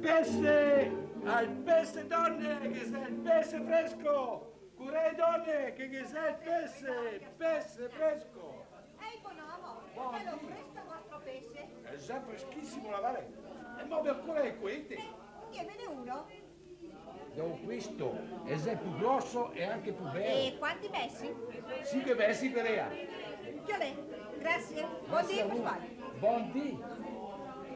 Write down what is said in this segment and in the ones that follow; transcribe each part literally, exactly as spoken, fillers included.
Pese! Al pese, done, che xe el pese fresco! Curè, done, che, che xe el pese, pese fresco! Ehi, bonomo, xe belo fresco el vostro pese? Eh, xe freschisimo, la vede. E mo ve curè, quete? Diemene uno. Go questo, el xe pì groso e anca pì belo. E quanti besi? Sinque besi, quela. Che l'è? Grasie. Bondì, Pasquale. Bondì.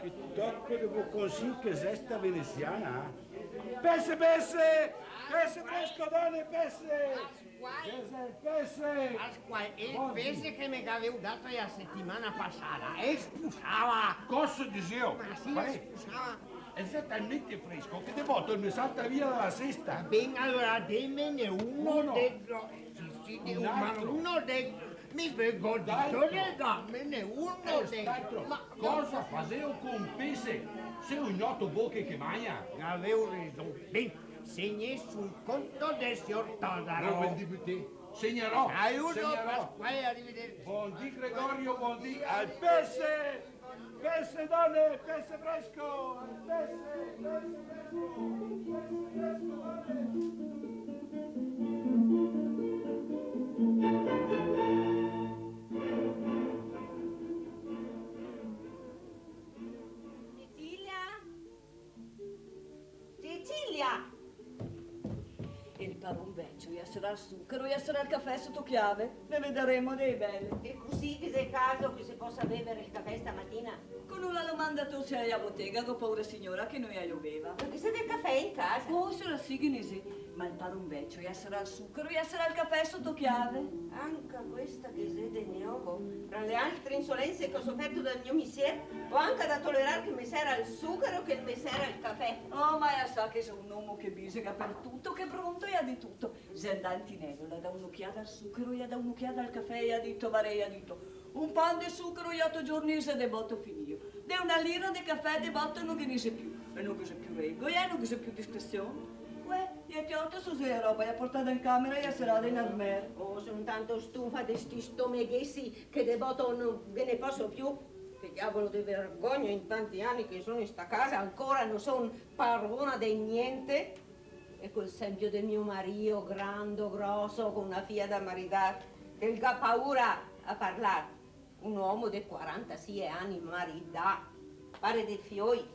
Che toco de boconcin che xe sta venesiana, eh? Pese, pese! Pese fresco, done, pese! Pese, pese! Pasquale, el pese che me gaveu dato la setimana pasada, el spusava! Cosa diseu? Ma sì, el spusava! El xe talmente fresco che de boto el me salta via da la sesta! Ben, alora demene uno de... Sì, sì, de un altro. Uno de... Mi ve go dito de darmene uno de... Ma cosa faseu col pese? Xe un gnoto boche che magna? Gaveu reson. Ben, segnè sul conto del sior Todaro. No, ben, dite, segnarò, segnarò. Saluto, Pasquale, arrivederci. Bondì, Gregorio, bondì. Al pese! Pese, done, pese fresco! Al pese, pese fresco! Pese fresco, done! Cecilia! Cecilia! El paron vecio lasarà el sucaro, lasarà el cafè soto chiave. Ne vedaremo dee bele. E cusì che xe caso che se posa bever el cafè stamatina? Co no lo ga mandà su la botega, go paura, siora, che no lo beva. Parché xe del cafè in casa? Oh, siora, sì che ghe ne xe. Ma el paron vecio lasarà el sucaro, lasarà el cafè soto chiave. Anca questa che xe de novo? Tra le altre insolense che go soferto dal mio misier, go anca da tolerar che el me sera el sucaro, che el me sera el cafè. Oh, ma ela sa che xe un omo che bisega par tuto, che pronto el ga de tuto. Xe ndà in tinelo, el ga dà un'ociada al sucaro, el ga dà un'ociada al cafè, el ga dito, varè, el ga dito: "Un pan de sucaro, oto giorni, xe de boto finìo. De una lira de cafè de boto no ghe ne xe più. E no ghe xe più regoe, e no ghe xe più discresion." Uè, el ga tolto su la roba, el ga portada in camera, el ga serada in armer. Oh, son tanto stufa de sti stomeghesi che de boto no ghe ne poso più. Che diavolo de vergogna, in tanti ani che son in sta casa, ancora no son parona de gnente. E quel sempio de mio marìo, grando, groso, co na fia da maridar, che el ga paura a parlar. Un omo de quarantasie ani, maridà, pare de fioi,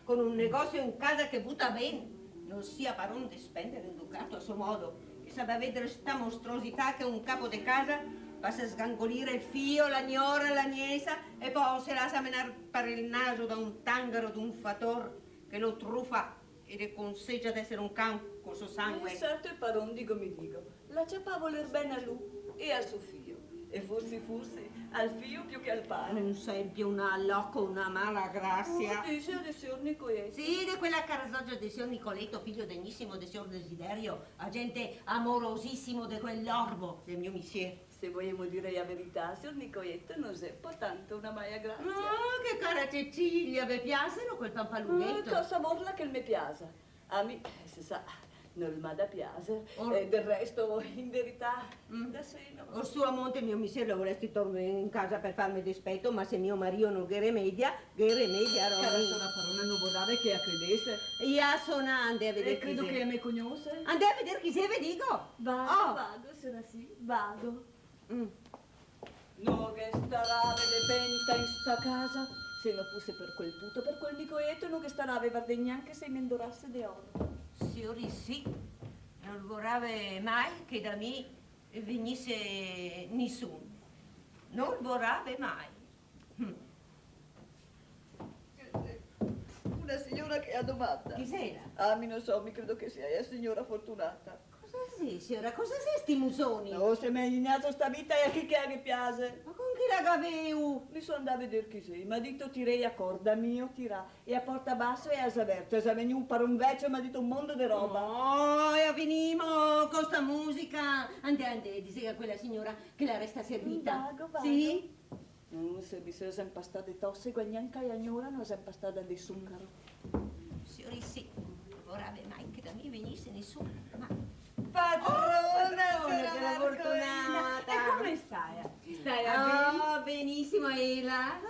co un negosio in casa che buta ben, no sia paron de spender un ducato a so modo, che se va a veder sta mostruosità che un capo de casa fa sgangolir el fio, la gnora, la gnesa, e po se lasa menar par el naso da un tangaro d'un fator che lo trufa e le consegia d'eser un can col so sangue. Eh, certo, el paron, digo mi digo, el ciapa a voler ben a lu e a so fio. E forsi, forsi, al fio più che al pare. Un sempio, un aloco, una mala grasia. Oh, dixela de sior Nicoleto. Sì, de quela carzogia de sior Nicoleto, figlio degnisimo de sior Desiderio, agente amorosisimo de quel orbo de mio misier. Se voemo dir la verità, sior Nicoleto no xe po tanto una mala grasia. Oh, che cara Cecilia, ve piaselo quel panpalugheto? Oh, cosa vorla che el me piasa? A mi, eh, se sa, no el m'à da piaser. Oh. Eh, del resto, in verità, mm, da seno. Orsù a monte mio misier lo voresti tor in casa par farme dispeto, ma se mio marìo no ghe remedia, ghe remedia, Romì. Cara siora parona, no vorave che la credese. Ea sona, andè a veder chi xe. Eh, credo che la me cognose. Andè a veder chi xe, ve digo. Vago, oh, vago, siora sì, vago. Mm. No ghe starave de penta in sta casa, se no fuse par quel puto, par quel Nicoleto, no ghe starave, vardè, gnanca se i me ndorase de oro. Siori sì, no vorave mai che da mi vegnise nisun. No vorave mai. Mm. Una siora che la domanda. Chi xela? Ah, mi no so, mi credo che sia la siora Fortunata. Cosa xe, siora? Cosa xe sti musoni? Oh, se me inignazo sta vita, e a chi che la ghe piase? Ma con chi la gaveu? Mi so ndà a veder chi xe, i m'à dito: "Tirè la corda, mio, tirà." E la porta baso la ga verto, xe vegnù un paron vecio e m'à dito un mondo de roba. Oh, e finimo co sta musica. Andè, andè, dixè a quela siora che la resta servita. Vago, vago. Sì? Mm, se mi so xe inpastà de tose, guai gnanca la gnora no xe inpastada de sucaro. Siori sì, no vorave mai che da mi vegnise nisun, ma... Patrona, oh, siora Marcolina, che la fortunata! E come stala? Stala ben? Oh, benisimo, e ela? Ah,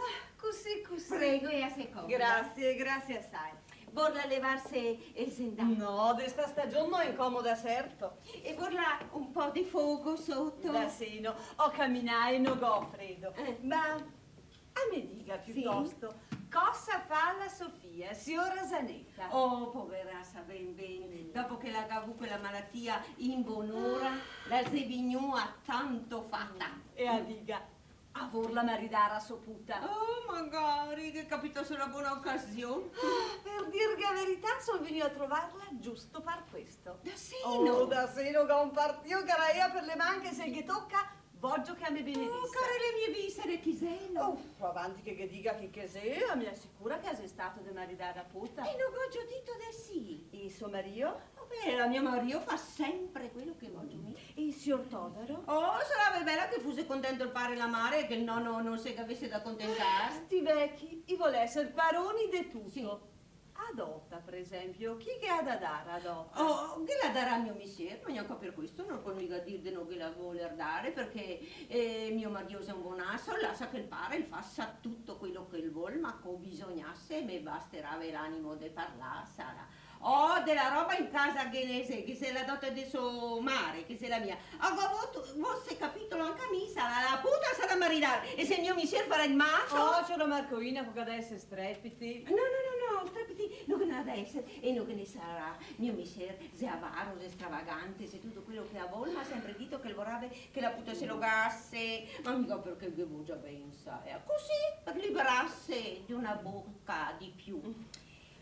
cusì, cusì. Prego, e la se comodi. Grasie, grasie asai. Vorla levarse el zendà? No, de sta stagion no xe comoda, certo. E vorla un po' de fogo soto? Da seno, go caminà e no go fredo. Eh. Ma a me diga, sì, piutosto, cosa fa la Sofia, siora Zaneta? Oh, poverasa, ben, ben. Dopo che la ga vu quela malatia in bonora, la xe vignua tanto fata. E a diga, a vorla maridar a so puta? Oh, magari, ghe capitase na bona ocasion. Ah, per dirghe a verità, son vegnua a trovarla giusto par questo. Da seno? Oh, da seno, go un partio, cara ea, per le man che se ghe toca, vogio che a me benedisa. Oh, care le mie visere, chi xelo? Uff, avanti che ghe diga chi che xe, a me asicura che a xe stato de maridar a puta. E no go già dito de sì? E so mario? Vabè, la mio mario fa sempre quelo che vojo mi. E el sior Todaro? Oh, sarave bela che fuse contento el pare e la mare e che el nono no se gavese da contentar. Sti vechi, i vol eser paroni de tuto. Sì. A dota, per esempio, chi ghe la ga da dar a dota? Oh, ghe la darà mio misier, ma gnanca per questo no pol miga dir de no ghe la voler dare, perché, eh, mio mario xe un bonaso, lasa che el pare el fasa tuto quelo che el vol, ma co bisognase me basterave l'animo de parlar, sara. Oh, de la roba in casa ghe ne xe, ghe xe la dota de so mare, ghe xe la mia. Ah, go, go, go, se capitolo anca mi, sarà la puta, sarà maridar, e se mio misier farà el maso? Oh, siora Marcolina, co ghe ga da eser strepiti? No, no, no, no, strepiti no ghe ne ga da eser, e no ghe ne sarà. Mio misier xe avaro, xe stravagante, xe tuto quelo che a vol, ma ga sempre dito che el vorave che la puta se logase, ma miga perché ghe vogia ben, sa, e cusì, per liberarse de una boca de più.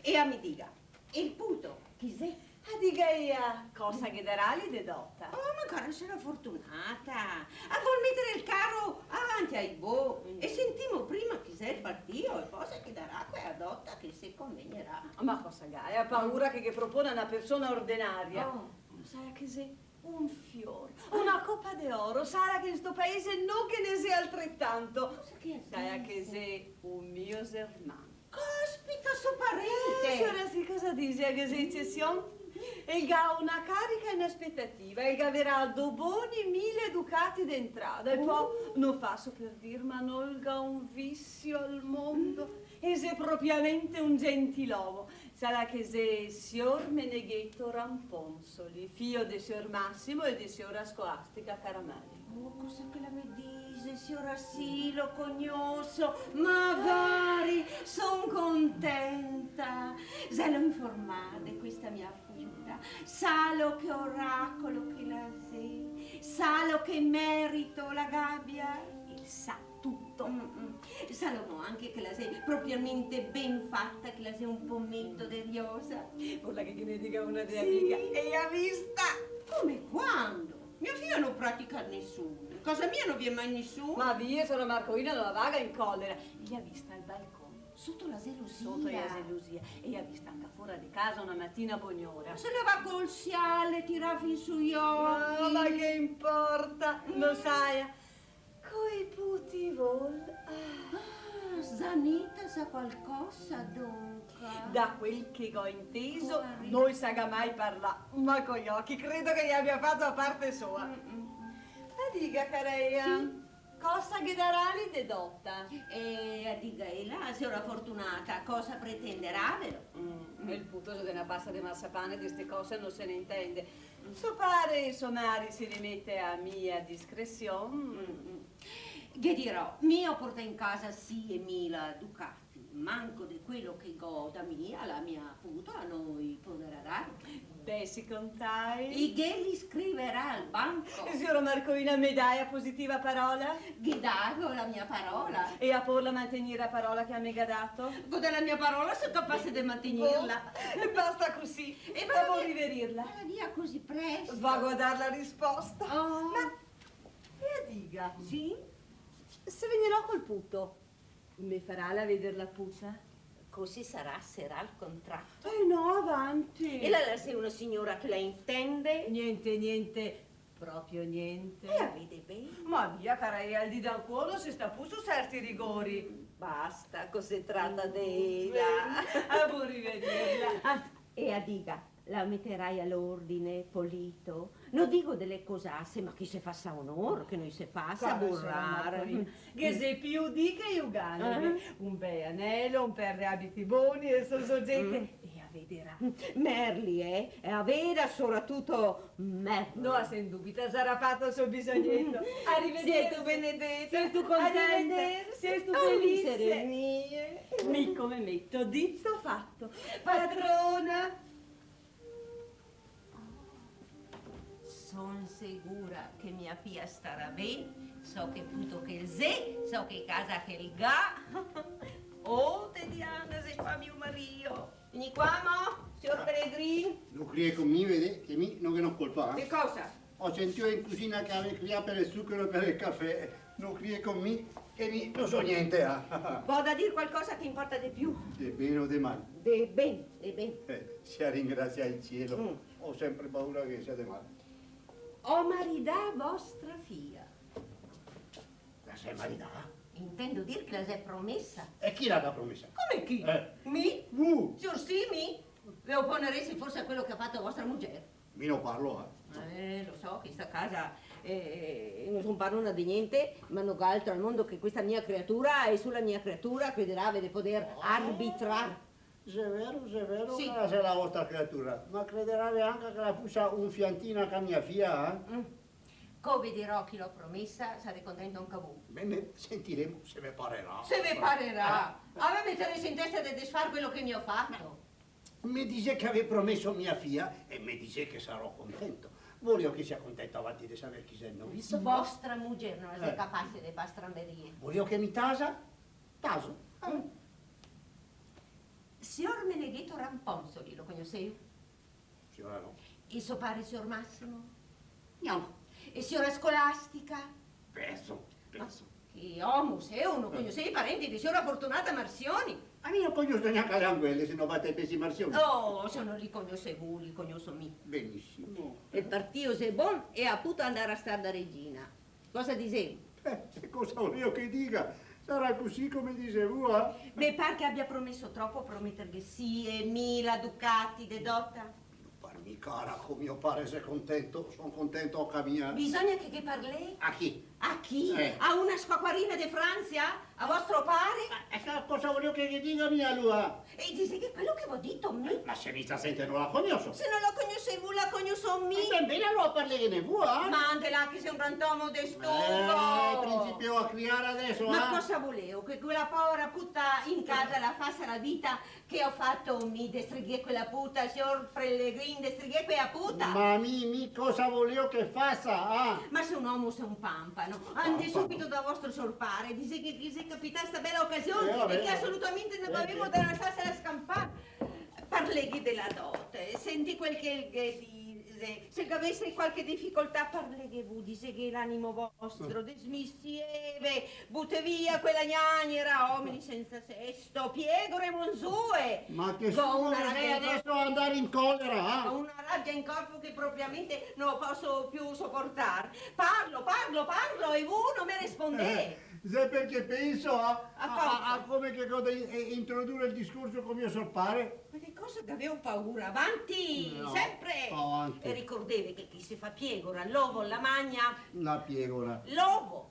E a me diga, el puto, chi xe? A diga ea, cosa ghe darali de dota? Oh, ma cara siora Fortunata, a vol meter el caro avanti ai bo, e sentimo prima chi xe el partio, e po se ghe darà quela dota che se convegnerà. Ma cosa ga? Ea paura che ghe propona na persona ordenaria? Oh. Sala che xe un fior, una copa de oro, sala che in sto paese no ghe ne xe altretanto. Cosa che xe? Sala che xe un mio zerman. Caspita, so parente! Eh, siora sì, cosa dixi? Che xe ecesion? El ga una carica in aspetativa, el gaverà do boni mile ducati de entrada, e po, no faso per dir, ma nol ga un visio al mondo, e xe propriamente un gentilomo. Sala che xe sior Menegheto Ramponsoli, fio de sior Massimo e de siora Scolastica Caramali. Oh, cosa che la me dixe, siora sì, lo cognoso, magari, son contenta. Xelo informà de questa mia futa, salo che oracolo che la xe, salo che merito la gabia. El sa tuto. Mm, mm. Salo mo anca che la xe propriamente ben fata, che la xe un pometo de riosa. Vorla che ghe ne diga una de amica? Sì. E la ga vista? Come, quando? Mio fio no pratica nesun. In casa mia no vien mai nesun. Ma via, siora Marcolina, no la vaga in colera. E la ga vista al balcon. Soto la zelusia. Soto la zelusia. E la ga vista anca fora de casa una matina bonora. Se la va col siale, tirà fin su i oci. Ah, ma che inporta? No sa, ea. Coi puti vol. Ah. Ah, Zaneta sa qualcosa, donca? Da quel che go inteso, no i sa ga mai parlà, ma coi oci credo che i abia fato a parte soa. Mm, mm. A diga, cara ea, sì, cosa ghe darali de dota? E a diga ela, siora Fortunata, cosa pretenderavelo? Mm, el puto xe de na pasta de marsapane, de ste cose no se ne intende. So pare e so mari se le mete a mia discresion. Mm, mm. Ghe dirò, mi go portà in casa sie mila ducati, manco de quelo che go da mi, a la mia puta no i podarà dar. Beh, se contai. I ghe li scriverà al banco. Siora Marcolina, me dai a positiva parola? Ghe dago la mia parola. E a porla mantegnir a parola che a me ga dato? Go dà la mia parola, so capace de mantegnirla. Oh, e basta cusì. E va via. Devo riverirla. Ma la via cusì presto? Vago a dar la risposta. Oh. Ma, e a diga? Sì? Se vegnerò col puto, me farala veder la puta? Cusì sarà, sarà el contrato. Eh no, avanti. E la, la xe una siora che la intende? Niente, niente, proprio niente. E la vede ben. Ma via, cara, e al dì d'ancora no se sta pù su certi rigori. Basta, co se trata de ela. Ben, a bon rivederla. Ah, e a diga, la meterai a l'ordine, polito? No digo de le cosase, ma che i se fasa onor, che no i se fasa burlar. Cara siora Marcolina, ghe xe pì dì che i ghe n'è. Ah. Un bel anelo, un per de abiti boni e so sogete. Mm. E a vederà. Merli, eh? E a veda soratuto merli. No la se indubita, sarà fato el so bisogneto. Arrivederci. Siestu benedeta. Siestu contenta. Arrivederci. Siestu felice. Miseria mia. Mi come meto, dito fato. Patrona. Son segura che mia fia starà ben, so che puto che el xe, so che casa che el ga. Oh, te Diana, xe qua mio marìo. Vegni qua, mo, sior Pelegrin. No crie con mi, vede, che mi no ghe n'ò colpa, eh. De cosa? Go sentìo in cusina che gavè crià par el zucaro e par el cafè. No crie con mi, che mi no so gnente, ah. Go da dir qualcosa che inporta de più. De ben o de mal? De ben, de ben. Eh, sia ringrasià el cielo. Mm. Go senpre paura che sia de mal. Go maridà vostra fia. La xe maridà? Intendo dir che la xe promesa. E chi la ga promesa? Come chi? Eh. Mi? Vu? Sior sì, mi. Ve oponeresi forse a quelo che ga fato vostra mugier? Mi no parlo, eh. Eh, lo so che in sta casa, eh, no son parona de gnente, ma no ga altro al mondo che questa mia creatura, e su la mia creatura crederave de poder arbitrar. Xe vero, xe vero che la xe la vostra creatura, ma crederave anca che la fusa un fiantin anca mia fia, eh? Mm. Co vederò chi l'ho promesa, sarè contento anca vu. Ben, ben, sentiremo se ve parerà. Se ve parerà! Ah. A me meteresi in testa de desfar quelo che mi ho fato. Me disè che gavè promeso mia fia e me disè che sarò contento. Voleo che sia contento avanti de saver chi xe el novizio? Vostra mugier no la xe capace de far stramerie. Voleo che mi tasa? Taso. Ah. Sior Menegheto Ramponzoli, lo cognoseu? Siora no. E so pare, sior Massimo? Gnanca. E siora Scolastica? Penso, penso. Ma che omo, se no cognosè i parenti de siora Fortunata Marsioni? Ma mi no cognoso gnanca le anguele, se no vate pesi Marsioni. Oh, se no li cognosè vu, li cognoso mi. Benisimo. El partìo xe bon e a puta andarà a star da regina. Cosa diseu? Eh, e cosa voleu che diga? Sarà cusì come diseu vu, eh? Me par che abia promeso tropo prometerghe sie, mila ducati de dota. No par mi, cara, co mio pare xe contento, son contento anca mi. Bisogna che ghe parlè. A chi? A chi? Eh. A una squaquarina de Fransa? A vostro pare? Ma, e sa cosa voleu che ghe diga mi, alora? E diseghe quelo che v'ho dito mi. Ma se mi sta zente no la cognoso. Se no la cognosè vu, la cognoso mi. Ben, ben, alora parleghene vu, eh? Ma andè là che xe un grantomo de stugo. Eh, principio a criar adeso, eh? Ma cosa voleu? Che quela povera puta in casa la fasa la vita che ho fato mi? Destrigher quela puta, sior Pelegrin, destrigher quela puta. Ma mi, mi cosa voleu che fasa, ah? Ma se un omo xe un pampano, andè subito da vostro sior pare, diseghe che, che xe capità sta bela ocasion e che asolutamente no gavevo da lasarsela scanpar. Parleghe dela dote, sentì quel che el ghe dise, se el gavese qualche dificoltà, parleghe vu, diseghe l'animo vostro, desmisieve, butè via quela gnagnera, omini sensa sesto, piegore monzue! Ma che... Go una rabia in corpo. Adeso andar in colera, eh? Go una rabia in corpo che propriamente no poso più soportar. Parlo, parlo, parlo e vu no me respondè. Eh, xe parché penso a, a, a, a come che go da in-, eh, introdur el discorso co mio sior pare. Ma che cosa gaveu paura? Avanti, senpre! No, avanti. E ricordeve che chi se fa piegora, l'ovo la magna. La piegora. L'ovo.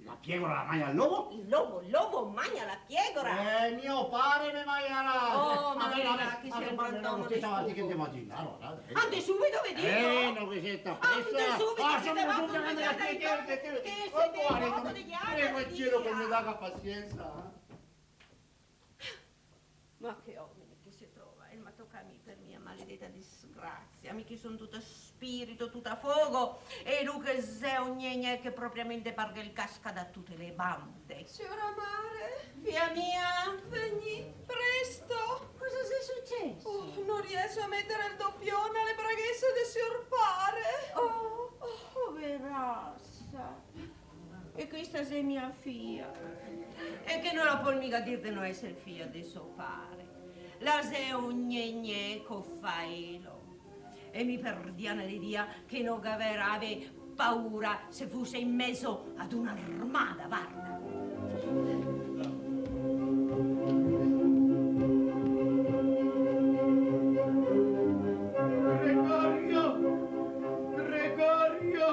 La piegora la magna l'ovo? L'ovo, l'ovo magna la piegora. Eh, mio pare me magnarà. Oh, ma vedi, ma che xe un grantomo de stugo. Andè subito, vedì, no? Eh, no, che xe sta presa. Andè subito, che xe un grantomo de stugo. Che xe un grantomo de stugo. Prego el cielo che me daga pasiensa, eh. Ma che omini che se trova, el m'ha tocà a mi par mia maledeta disgrasia, mi che son tuta spirito, tuta fogo, e lu che xe un gnè gnè che propriamente par che el casca da tute le bande. Siora mare! Fia mia, vegnì, presto! Cosa xe suceso? Oh, no rieso a meter el dopion a le braghese de sior pare! Oh, oh, poverasa! E questa xe mia fia. E che no la pol miga dir de no eser fia de so pare. La xe un gnè gnè co fa elo. E mi par Diana de Dia che no gaverave paura se fuse in mezo ad un'armada, varda. Gregorio! Gregorio!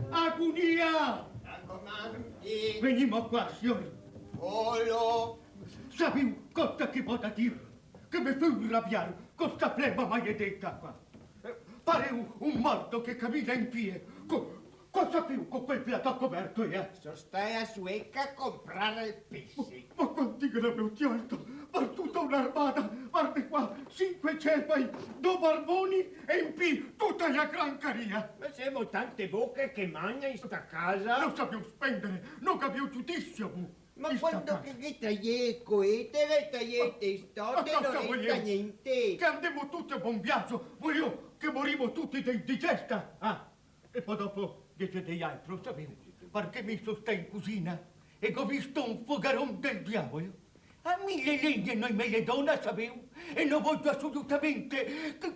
Agonia! Racomanti. Vegnimo qua, sior. Volo. Saveu cosa che v'ho da dir? che me fa inrabiar co sta flema maledeta qua. Eh, pare un, un morto che camina in pie. Co-, cosa più co quel platò coverto, eh? So stà su Eca a comprar el pese. Ma, ma quanti che ne gavevo tiolto? Par tuta un'armada, varda qua, sinque cepai, do barboni e in pì tuta la gran caria. Ma semo tante boche che magna in sta casa? No sapiu spendere, no gaviu giudisio, bu. Ma quando che, che taiè e coete, che taiè e testote, no resta gnente. Che andemo tuti a bon viaso, voio che morimo tuti de indigesta, ah? E po dopo ghe xe de altro, saviu? Parché mi so stà in cusina e go visto un fogaron del diavolo. A mi le legne no i me le dona, saviu? E no voio asolutamente che, che,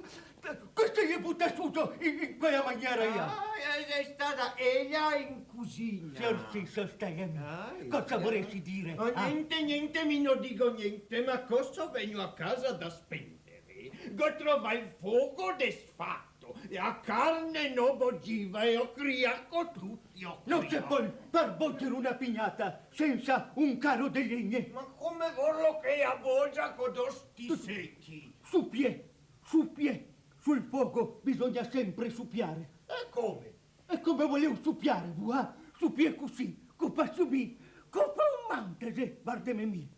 che se le buta su in, in quela maniera là. Ah, e xe stata ela in cusina. Sior sì, so stà mi. Ah, cosa voresi dire? Oh, ah, gnente, gnente, mi no digo gnente, ma cosa vegno a casa da spendere? Go trovà el fogo desfato. E a carne no bogiva e go crià co tuti, go crià. No se pol far boger una pignata sensa un caro de legne. Ma come vorlo che la bogia co do sti sechi? Su pie, su pie, sul fogo bisogna sempre supiare. E come? E come voleu supiare, vu, ah? Su pie cusì, co faso mi, co fa un mantese, vardeme mi.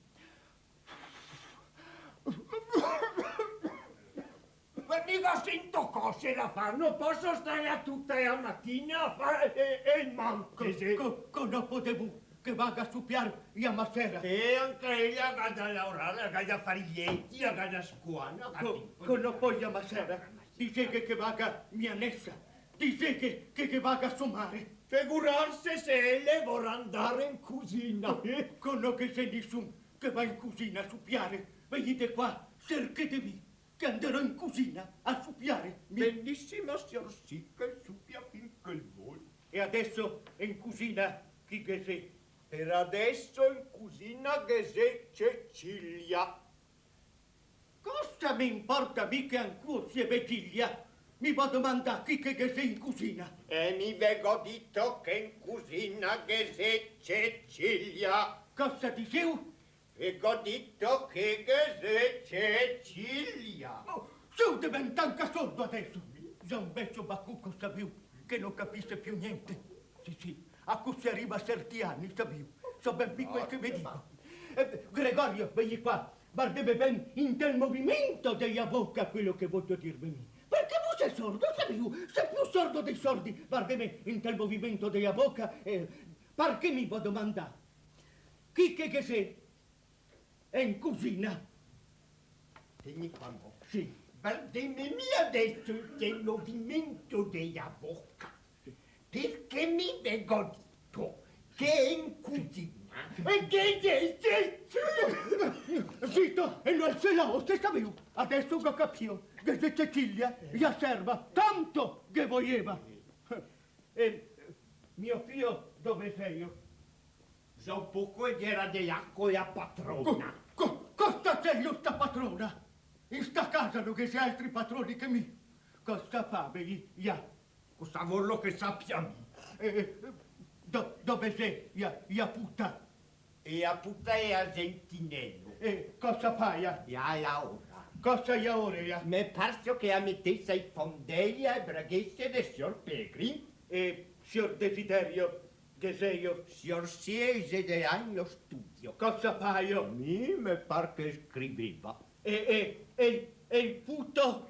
Ma mi go sento cose da far, no poso stare tuta la matina a far e, e el mantese. Co, co, co no podè vu, che vaga a supiar la masera. E anca ela la ga da laorar, la ga da far i leti, la ga da scuar, no? Co, capito? Co no pol la masera, diseghe che vaga mia nesa, diseghe che, che vaga so mare. Figurarse se ele vorà andare in cusina. Co, co no ghe xe nisun che va in cusina a supiare, vegnì de qua, serchè de mi, che anderò in cusina a supiare, mi. Benisimo, sior sì, che el supia fin che el vol. E adeso in cusina chi ghe xe? Par adeso in cusina ghe xe Cecilia. Cosa me inporta a mi che ancuo sia vegilia? Mi vo domandar chi che ghe xe in cusina. E mi ve go dito che in cusina ghe xe Cecilia. Cosa diseu? Ve go dito che ghe xe Cecilia. Oh, seo deventà anca sordo adeso? Xe un vecio bacuco, saviu, che no capise più gnente. Sì, sì, a cusì riva a serti ani, saviu. So ben mi quel che me digo. Eh, Gregorio, vegnì qua. Vardeme ben inte el movimento de la boca quelo che vojo dirve mi. Parché vu sé sordo, saviu? Sé più sordo dei sordi. Vardeme inte el movimento de la boca, eh, parché mi vo domandar chi che ghe xe in cusina. Tegni qua, mo. Sì. Vardeme mi adeso inte el movimento de la boca. Parché mi ve go dito che in cusina, e che, che, che... Zito, e no alzè la voce, saviu. Adeso go capìo, che xe Cecilia, la serva, tanto che voeva. Eh, mio fio, dove xelo? Xe un poco e gera de là co la patrona. Co, co, cosa xelo sta patrona? In sta casa no ghe xe altri patroni che mi. Cosa fa, vedi, la? Cosa vorlo che sapia mi? Eh, do-, dove xe la, la puta? E la puta la xe in tinelo. E cosa fa la? La laora. Cosa laora la? Me par che la metesa i fondeli e braghese de sior Pelegrin. E sior Desiderio, ghe xelo? Sior sì, el xe de là in lo studio. Cosa falo? Mi me par che scriveva. E, e, e, e el puto?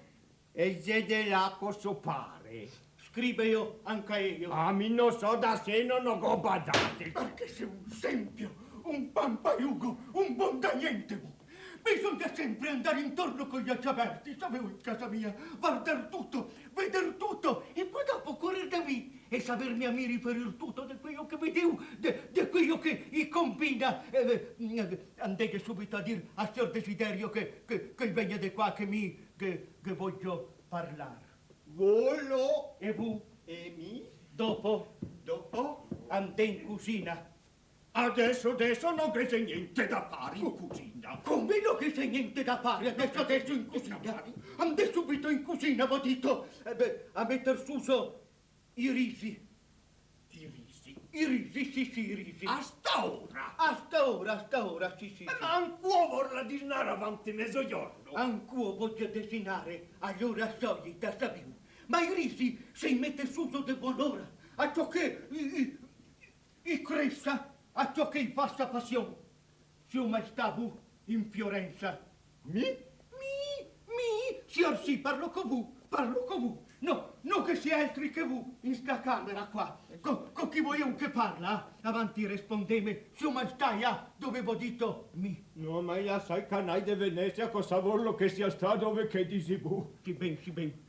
El xe de là co so pare. Scrivelo anca elo? Ah, mi no so, da seno no go badà. Parché xe un sempio, un pampalugo, un bon da gnente, vu. Bisogna sempre andar intorno coi oci averti, savevo, in casa mia, vardar tuto, veder tuto, e po dopo corer da mi e saverme a mi riferir tuto de quelo che vedeu, de, de quelo che i combina. Eh, eh, andeghe subito a dir a sior Desiderio che, che, che el vegna de qua, che mi, che, che vojo parlar. Volo. E vu? E mi? Dopo? Dopo? Andè in cusina. Adeso, adeso no ghe xe gnente da far in cusina. Come no ghe xe gnente da far adeso, adeso in cusina? Andè subito in cusina, v'ho dito, eh, beh, a meter su so i risi. I risi? I risi, sì, sì, i risi. A sta ora? A sta ora, a sta ora, sì, sì, sì. Ma ancuo vorla disnar avanti mezogiorno? Ancuo vojo desinare a l'ora soita, savìu. Ma i risi se i mete su so de bonora, aciò che i, i, i cresa, aciò che i fasa pasion. Sua Maestà, vu in Fiorensa. Mi? Mi? Mi? Sior sì, parlo co vu, parlo co vu. No, no ghe xe altri che vu in sta camera qua. Co, co chi voleu che parla? Avanti, respondeme, Sua Maestà, là dove v'ò dito mi. No, ma i la sa i canai de Venesia cosa vorlo che sia stà dove che disi vu. Sì ben, sì ben.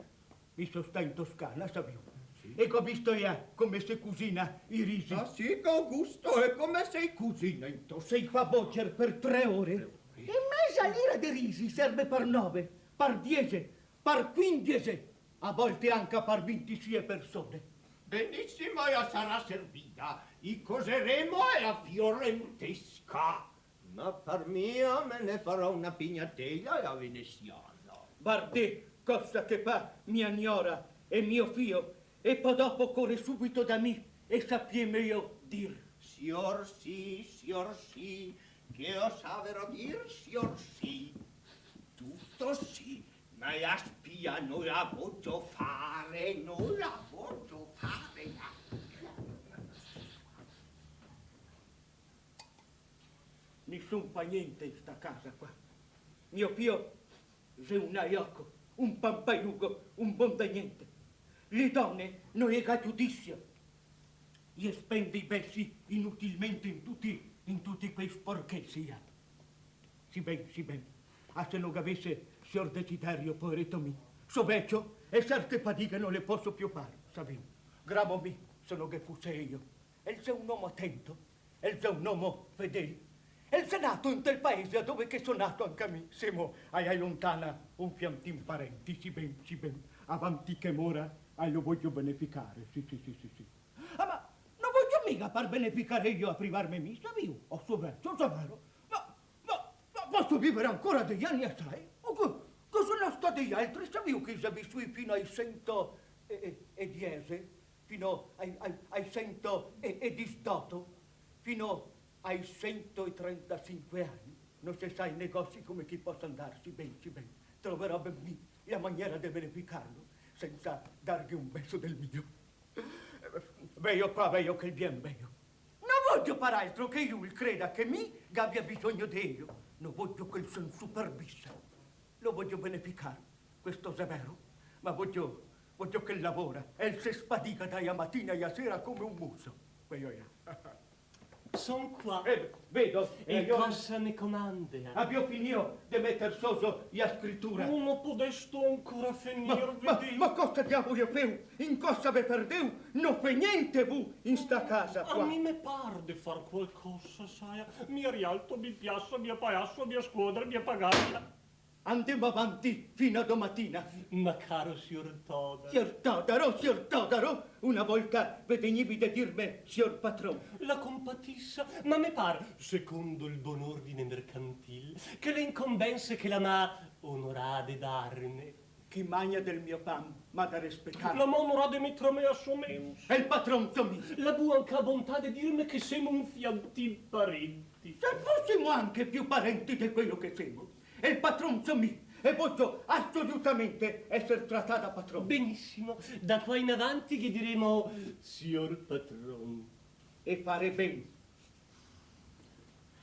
Mi so stà in Toscana, savìu. Sì. E go visto là come se cusina i risi. Ah, sì, go gusto, e come se i cusina in Toscana? Se i fa bocer per tre ore. Tre ore. E meza lira de risi serve par nove, par diese, par quindese, a volte anca par vintisie persone. Benisimo, ela sarà servida. I coseremo a la fiorentesca. Ma par mi, me ne farò una pignatela a la venesiana. Vardè cosa che fa mia niora e mio fio, e po dopo core subito da mi, e sapiemelo dir. Sior sì, sior sì, che lo saverò dir, sior sì. Tuto sì, ma la spia no la vojo fare, no la vojo fare, la spia. Nisun fa gnente in sta casa qua. Mio fio xe un aioco, un pampaiugo, un bon da gnente. Le done no le ga giudisio. Le spende i besi inutilmente in tuti, in tuti quei sporchesi, eh. Sì ben, sì ben. Ah, se no gavese sior Desiderio, poareto mi. So vecio e serte fadighe no le poso più far, savìu. Gravo mi, se no ghe fuse elo. El xe un omo atento, el xe un omo fedel. El xe nato in tel paese dove che so nato anca mi. Semo a la lontana un fiantin parenti, sì ben, sì ben. Avanti che mora, ah, lo vojo beneficare, sì, sì, sì, sì, sì. Ah, ma no vojo miga par beneficare elo a privarme mi, savìu, o so vecio, xe vero. Ma, ma, ma poso vivare ancora dei ani asai? O che, che xe stà dei altri, savìu, che i xe visui fino ai sento e, e, e diese? Fino ai, ai, ai sento e, e disdoto, fino ai sento e trentasinque ani, no se sa i negosi come che i posa andar, sì ben, sì ben, troverò ben mi la maniera de beneficarlo sensa darghe un beso del mio. Veio qua, veio che el vien, veio. No vojo far altro che lu el creda che mi gabia bisogno de elo. No vojo che el se insuperbisa. Lo vojo beneficar, questo xe vero, ma vojo, vojo che el lavora, e el se sfadiga da la matina a la sera come un muso. Veio là. Son qua. Eh, vedo, eh, e cosa me comande? Gabio finìo de meter soso la scritura? No, no podesto ancora finir, vedì. Ma, ma cosa diavolo feu? In cosa ve perdeu? No fe gnente vu in sta casa qua. A mi me par de far qualcosa, sa. Mi rialto, mi piaso, mi palaso, mi scuodro, mi pagare. Andemo avanti fino a domatina. Ma caro sior Todaro. Sior Todaro, sior Todaro, una volta ve degnivi de dirme sior patron. La compatisa, ma me par, secondo el bon ordine mercantil, che le incombense che la m'à onorà de darme. Chi magna del mio pan m'à da respetar. La m'à onorà de meterme a so mensa. E el patron so mi. La bu anca bontà de dirme che semo un fiantin parenti. Se fosimo anche più parenti de quelo che semo, el patron so mi, e vojo asolutamente eser tratà da patron. Benisimo, da qua in avanti ghe diremo sior patron. E fare ben.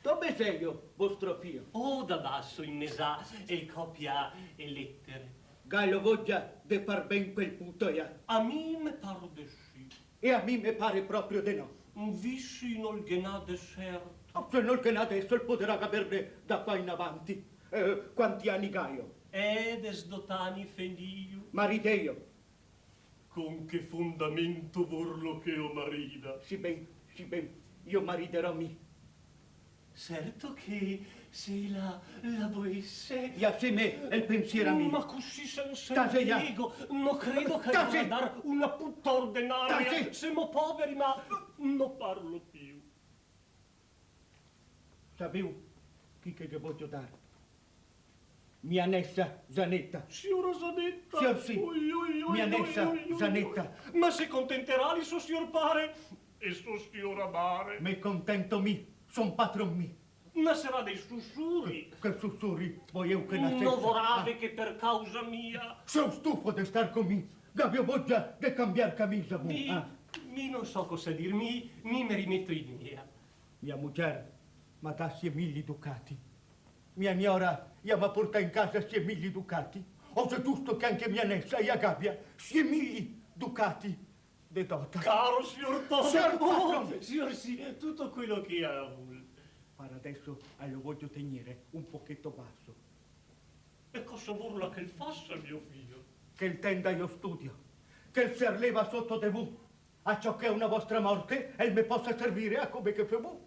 Dove xelo vostro fio? Oh, da baso, in mezà, el copia le letere. Galo voja de far ben quel puto là? A mi me par de sì. E a mi me pare proprio de no. Un visi no 'l ghe n'à de serto. Oh, se no 'l ghe n'à deso, el podarà gaverne da qua in avanti. Eh, quanti ani galo? Eh, desdot'ani fenìo. Maridelo. Con che fondamento vorlo che lo marida? Sì ben, sì ben, lo mariderò mi. Serto che se la, la voese. Laseme el pensier a mi. Ma cusì sensa impiego, no credo che la podarà dar una puta ordenaria. Semo poveri, ma no parlo più. Saveu chi che ghe vojo dar? Mia nesa Zaneta. Siora Zaneta? Sior sì. Oi, oi, oi, mia nesa Zaneta. Ma se contenterà el so sior pare? E so siora mare? Me contento mi, son patron mi. Naserà dei susuri. Che susuri? Voieu che nasese? No vorave che per causa mia. Seo stufo de star co mi. Gavio vogia de cambiar camisa, vu, eh? Mi, mi no so cosa dir, mi, mi me rimeto in mia. Mia mugier m'à dà sie mili ducati. Mia niora i m'à portà in casa sie mili ducati. O xe giusto che anca mia nesa i gabia sie mili ducati de dota. Caro sior Toni! Sior patron! Oh, sior sì, tuto quel che ea vol. Par deso, eh, lo vojo tegnere un pocheto baso. E cosa vorla che el fasa, mio fio? Che el tenda lo studio, che el se rleva soto de vu, aciò che a una vostra morte el me posa servire a come che fè vu.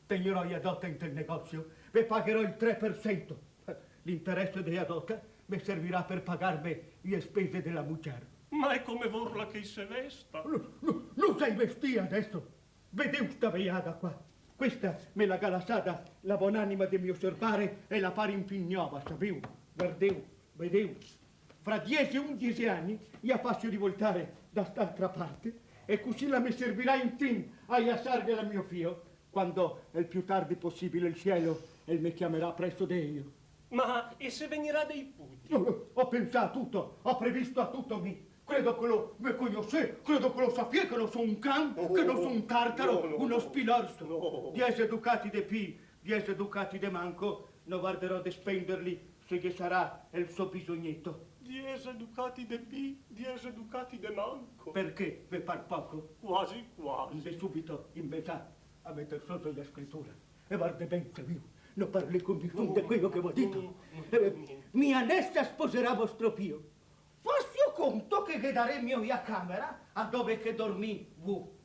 Tegnerò la dota inte el negosio, ve pagherò el tre per sento. L'interese de la dota me servirà per pagarme le spese de la mugier. Ma e come vorla che i se vesta? No, no, no xe vestìa deso. Vedeu sta veiada qua? Questa me la ga lasada la bonanima de mio sior pare e la pare infin nova, saveu? Vardeu, vedeu? Fra diese, undese ani, i la faso rivoltare da st'altra parte, e cusì la me servirà infin a lasarghela a mio fio, quando el più tardi posibile el cielo el me ciamerà preso de eło. Ma e se vegnirà dei pudi? Io, io, go pensà a tuto, go previsto a tuto mi. Credo che lo me cognosè, credo che lo sapiè che no so un can, che no so un tartaro, no, no, uno spilorso. No. Diese ducati de pì, diese ducati de manco, no varderò de spenderli se ghe sarà el so bisogneto. Diese ducati de pì, diese ducati de manco. Perché? Ve par poco? Quasi, quasi. Ndè subito in mezà a meter soto la scritura. E vardè ben, saveu, no parlè con nisun de queło che v'ho dito. No, no, no, no. Eh, mia nesa sposerà vostro fio. Fasio conto che ghe darè mio la camera a dove che dormì vu.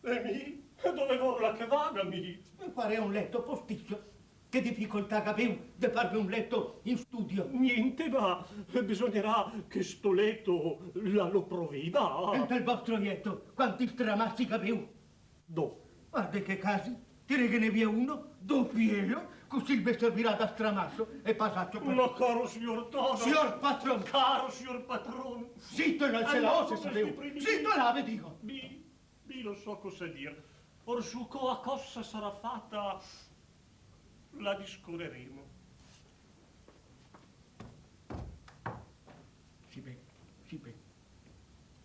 E mi? E dove vorla che vaga, mi? Me farè un leto postiso. Che dificoltà gaveu de farme un leto in studio? Gnente, ma bisognerà che sto leto la lo proveda. E nel vostro leto quanti stramasi gaveu? Do. Vardè che casi, tireghene via uno, dopielo, cusì el ve servirà da stramaso e pasacio par... Ma caro sior Toni! Sior patron! Caro sior patron! Zito, no se la ose, saveu! Zito là, ve digo! Mi, mi no so cosa dir. Orsù, co a cosa sarà fata, la discoreremo. Sì ben, sì ben.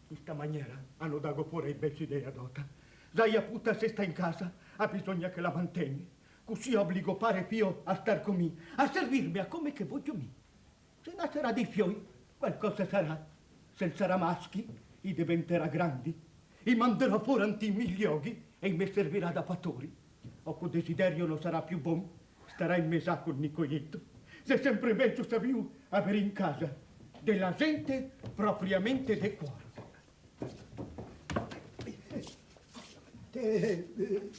In sta maniera a no dago fora i besi de la dota. Za la puta, se sta in casa, a bisogna che la mantegna. Cusì obligo pare e fio a star co mi, a servirme a come che vojo mi. Se naserà dei fioi, qualcosa sarà. Se el sarà maschi, i deventerà grandi. I manderò fora nti mil loghi e i me servirà da fatori. O co desiderio no sarà più bon, starà in mezà col Nicoleto. Xe sempre mejo, saveu, aver in casa de la zente propriamente de cuor. Eh, eh,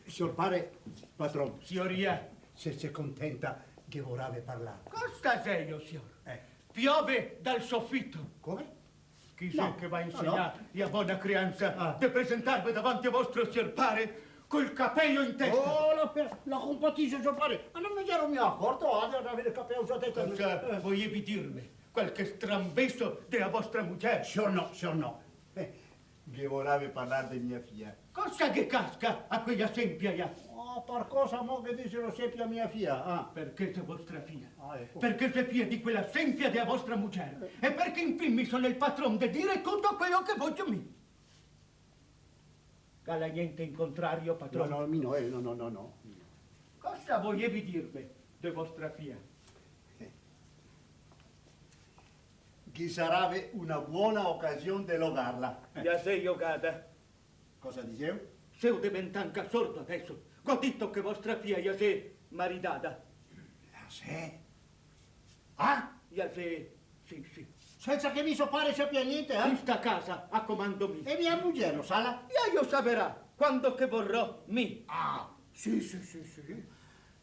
sior pare, patron. Sior Ia. Se el se contenta, ghe vorave parlar. Cosa xe, sior? Eh. Piove dal sofito. Come? Chi xe che va insegnà la bona criansa de presentarve davanti a vostro sior pare col capelo in testa? Oh, la pe-, la compatiso, sior pare, ma no me gero mia acorto, ah, de aver el capelo in testa. Cosa volevi dirme? Qualche strambeso de la vostra mugier? Sior no, sior no. Eh, ghe vorave parlar de mia fia. Cosa ghe casca a quela sempia là? Oh, par cosa mo ghe dise la sempia a mia fia, ah? Perché xe vostra fia. Ah, eco. Perché xe fia di quela sempia de la vostra mugier. Eh. E perché infin mi son el patron de dire tuto queło che vojo mi. Gala gnente in contrario, patron? No, no, mi no, eh, no, no, no, no. Cosa volevi dirme de vostra fia? Eh. Ghe sarave una bona ocasion de logarla. Eh. La xe logada. Cosa diseu? Seo deventà anca sordo deso. Go dito che vostra fia la xe maridada. La xe? Ah? La xe, sì, sì. Sensa che mi so pare sapia gnente, eh? In sta casa a comando mi. E mia mugier lo sala? La lo saverà quando che vorò mi. Ah, sì, sì, sì, sì.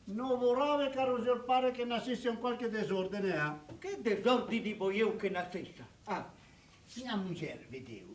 No vorave, caro sior pare, che nasese un qualche desordine, eh? Che desordine voieu che nasesa? Ah. Mia mugier, vedeu,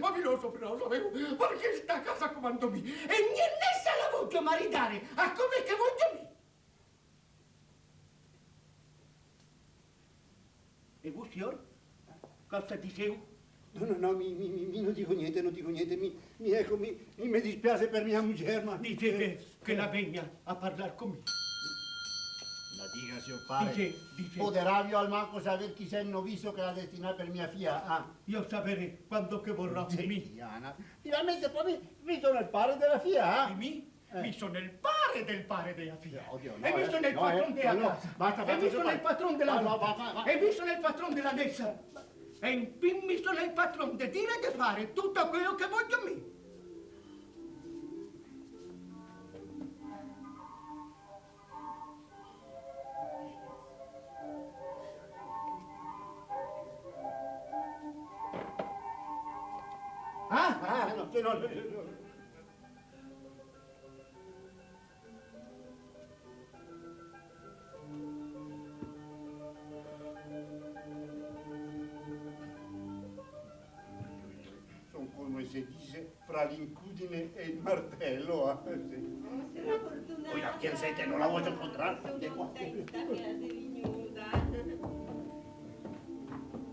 ma mi lo so, però lo savevo, parché sta casa comando mi, e gnente se la voglio maridare a come che voglio mi. E vu, sior? Cosa diseu? No, no, no, mi, mi, mi, mi no digo gnente, no digo gnente, mi, mi, eco, mi, mi, me dispiase per mia mugier, ma... Dise che, che la vegna a parlar con mi. La diga, sior pare. Dise, dise. Poderavio almanco saver chi xe el noviso che la destinà per mia fia, ah? Io saverè quando che vorrò mi. Diana, finalmente po mi, mi son el pare de la fia, ah? E mi? Eh. Mi son el pare del pare de la fia. Eh, odio, no, eh, no, eh, no, no, basta, basta, sior pare. E mi son el patron de la casa. No, no, va, va, va. E mi son el patron de la mesa. E infin mi son el patron de dire e de fare tuto quelo che voglio mi. Ah, ah, no, no, no, no. Son, come se dixe, fra l'incudine e el martelo, ah, sì. Oh, siora Fortunata. Oia, piansè che no la vojo incontrar. Son contenta che la xe vignuda.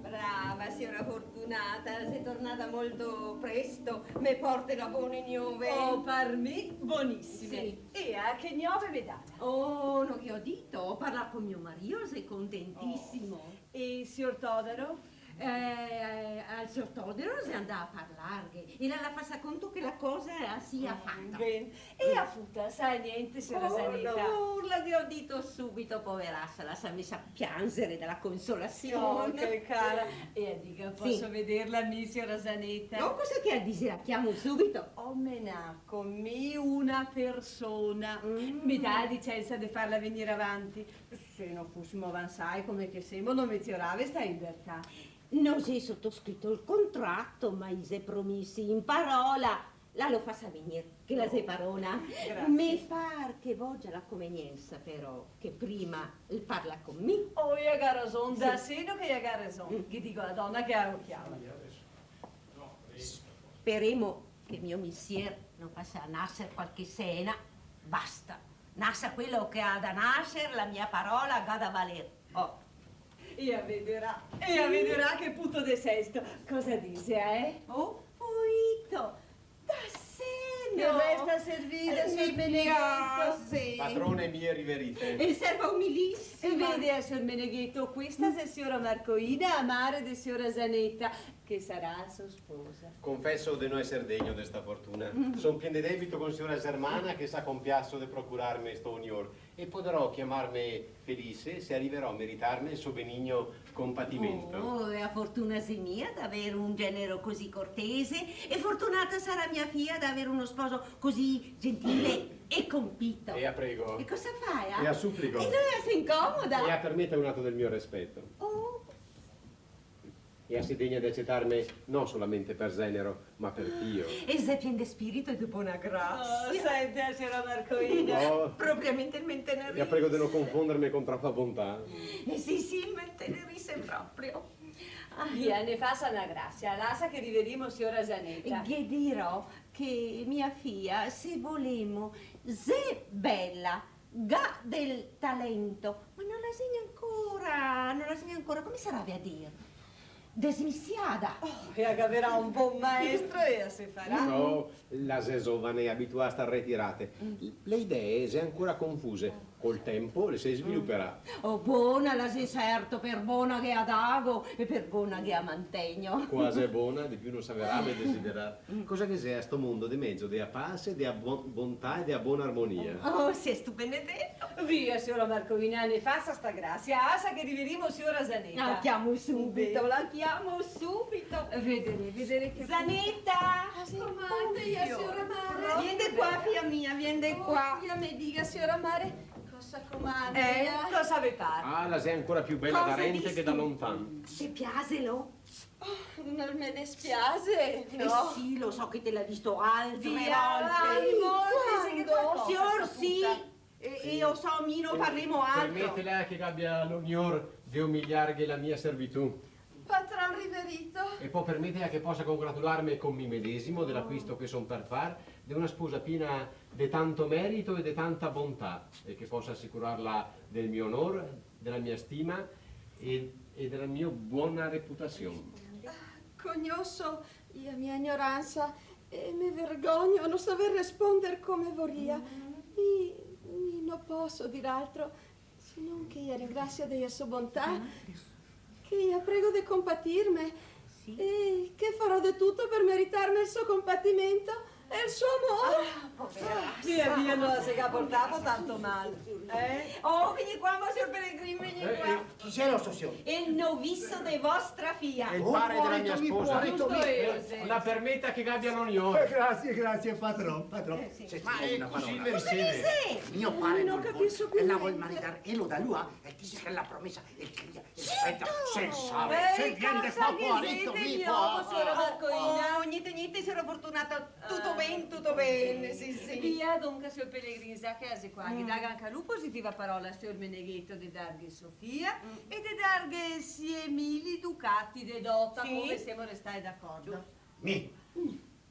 Brava, siora Fortunata, la xe tornada molto presto. Me portela bone gnove? Oh, par mi, bonisime. Sì. E a che gnove me dala? Oh, no ghe go dito, go parlà con mio marìo, xe contentisimo. Oh. E sior Todaro? Eh, al sior Todaro xe andà a parlarghe, e la, la fasa conto che la cosa la sia fata. Mm, ben. E a futa, sa gnente, siora Zaneta? Oh, no, la ghe go dito subito, poverasa, la s'è mesa a pianzere de la consolasion. Oh, che cara. E a diga, poso vederla mi, siora Zaneta? No, cosa che la dixe, la ciamo subito. Go menà con mi una persona. Mm. Me dà la licensa de farla vegnir avanti? Se no fusimo avansai come che semo, no me ciorave sta libertà. No xe sotoscrito el contrato, ma i xe promisi in parola. La lo fasa vegnir, che la xe parona. Grasie. Me par che vogia la conveniensa, però, che prima el parla con mi. Oh, i ga rason, sì. Da seno che i ga rason. Mm. Ghe digo a la dona che la lo ciama. Speremo che mio misier no fasa naser qualche sena. Basta. Nasa quelo che ga da naser, la mia parola ga da valer. Oh. E la vederà, e la vederà che puto de sesto. Cosa dixe, eh? Oh, poito, da seno! Che resta servida, sior Menegheto. Patrone mie riverite. E serva umilisima. E vede, sior Menegheto, questa xe siora Marcoina, a mare de siora Zaneta, che sarà la so sposa. Confeso de no eser degno de sta fortuna. Son pien de debito con siora Germana, che s'à compiaso de procurarme sto onor. E podarò ciamarme felice se riverò a meritarme el so benigno compatimento. Oh, e la fortuna xe mia d'aver un genero così cortese, e fortunata sarà mia fia d'aver uno sposo così gentile e compito. E la prego. E cosa fa, eh? E la suplico. E no la se incomoda? E la permeta un ato del mio rispeto. Oh. E la se degna de acetarme no solamente per genero, ma per fio. E xe pien de spirito e de bona grasia. Oh, sente, siora Marcoina. Oh. Propriamente el me intenerise. E la prego de no confonderme con tropa bontà. Eh, sì, sì, el me intenerise proprio. Ah. Via, ne fasa na grasia, lasa che riverimo siora Zaneta. Ghe dirò che mia fia, se volemo, xe bela, ga del talento, ma no la xe gnancora, no la xe gnancora, come sarave a dir? Desmisiada. Oh, e la gaverà un bon maestro e la se farà. No, la xe zovane, abituada a star retirate. Mm. Le idee xe ancora confuse. Col tempo le se sviluperà. Oh, bona la xe serto, per bona che la dago e per bona che la mantegno. Qua xe bona, de più no saverave desiderar. Cosa che xe a sto mondo de mezo de la pace, de la bon-, bontà e de la bona armonia? Oh, sestu benedeto. Via, siora Marcoina, ne fasa sta grasia, lasa che riverimo siora Zaneta. La ciamo subito, la ciamo subito. Vedere, vedere che... Zaneta! Ah, sì, comandela, siora mare. Vien de qua, fia mia, vien de qua. Oh, fia, me diga, siora mare, cosa Sa comanda, eh, cosa ve par? Ah, la xe ancora più bela da rente che da lontan. Te piaselo? Oh, no me despiase, no. Eh sì, lo so che te l'è visto altre volte. Via, dai, mo, te xe che qualcosa, sta puta. Sior sì, e, e lo so, mi no parlemo altro. Permetela che gabia l'onor de umiliarghe la mia servitù. Patron riverito. E po' permetela che posa congratularme con mi medesimo de l'aquisto che son par far, de una sposa piena de tanto merito e de tanta bontà, e che posa asicurarla del mio onor, de la mia stima e, e de la mia bona reputasion. Cognoso la mia ignoransa e me vergogno a no saver responder come voria. Mi, mi no poso dir altro. Se no che la ringrasio de la so bontà, che la prego de compatirme, e che farò de tuto par meritarme el so compatimento e el so amor. Ah, povera. Via, via, no la se ga portà tanto mal, eh? Oh, vegnì qua, mo, sior Pelegrin, vegnì qua. Eh, eh, chi xelo sto sior? El noviso de vostra fia. El pare de la mia sposa. Giusto, eh, la permeta che gabia l'onor. Eh, grasie, grasie, patron, patron. Eh, sì. Ma, eh, cusì me riceve? Mio pare no vol, e la vol maridar elo da lu, eh? E dixe che la promesa el cria, el speta, sensa, se vien de fa poareto, mi qua. Siora Marcolina. Oh, gnente, gnente, siora Fortunata, tuto ben, tuto ben, sì, sì. Via, donca, sior Pelegrin, za che la xe qua, ghe daga anca lu positiva parola a sior Menegheto de darghe so fia e de darghe sie mila ducati de dota, come semo restae d'acordo. Mi?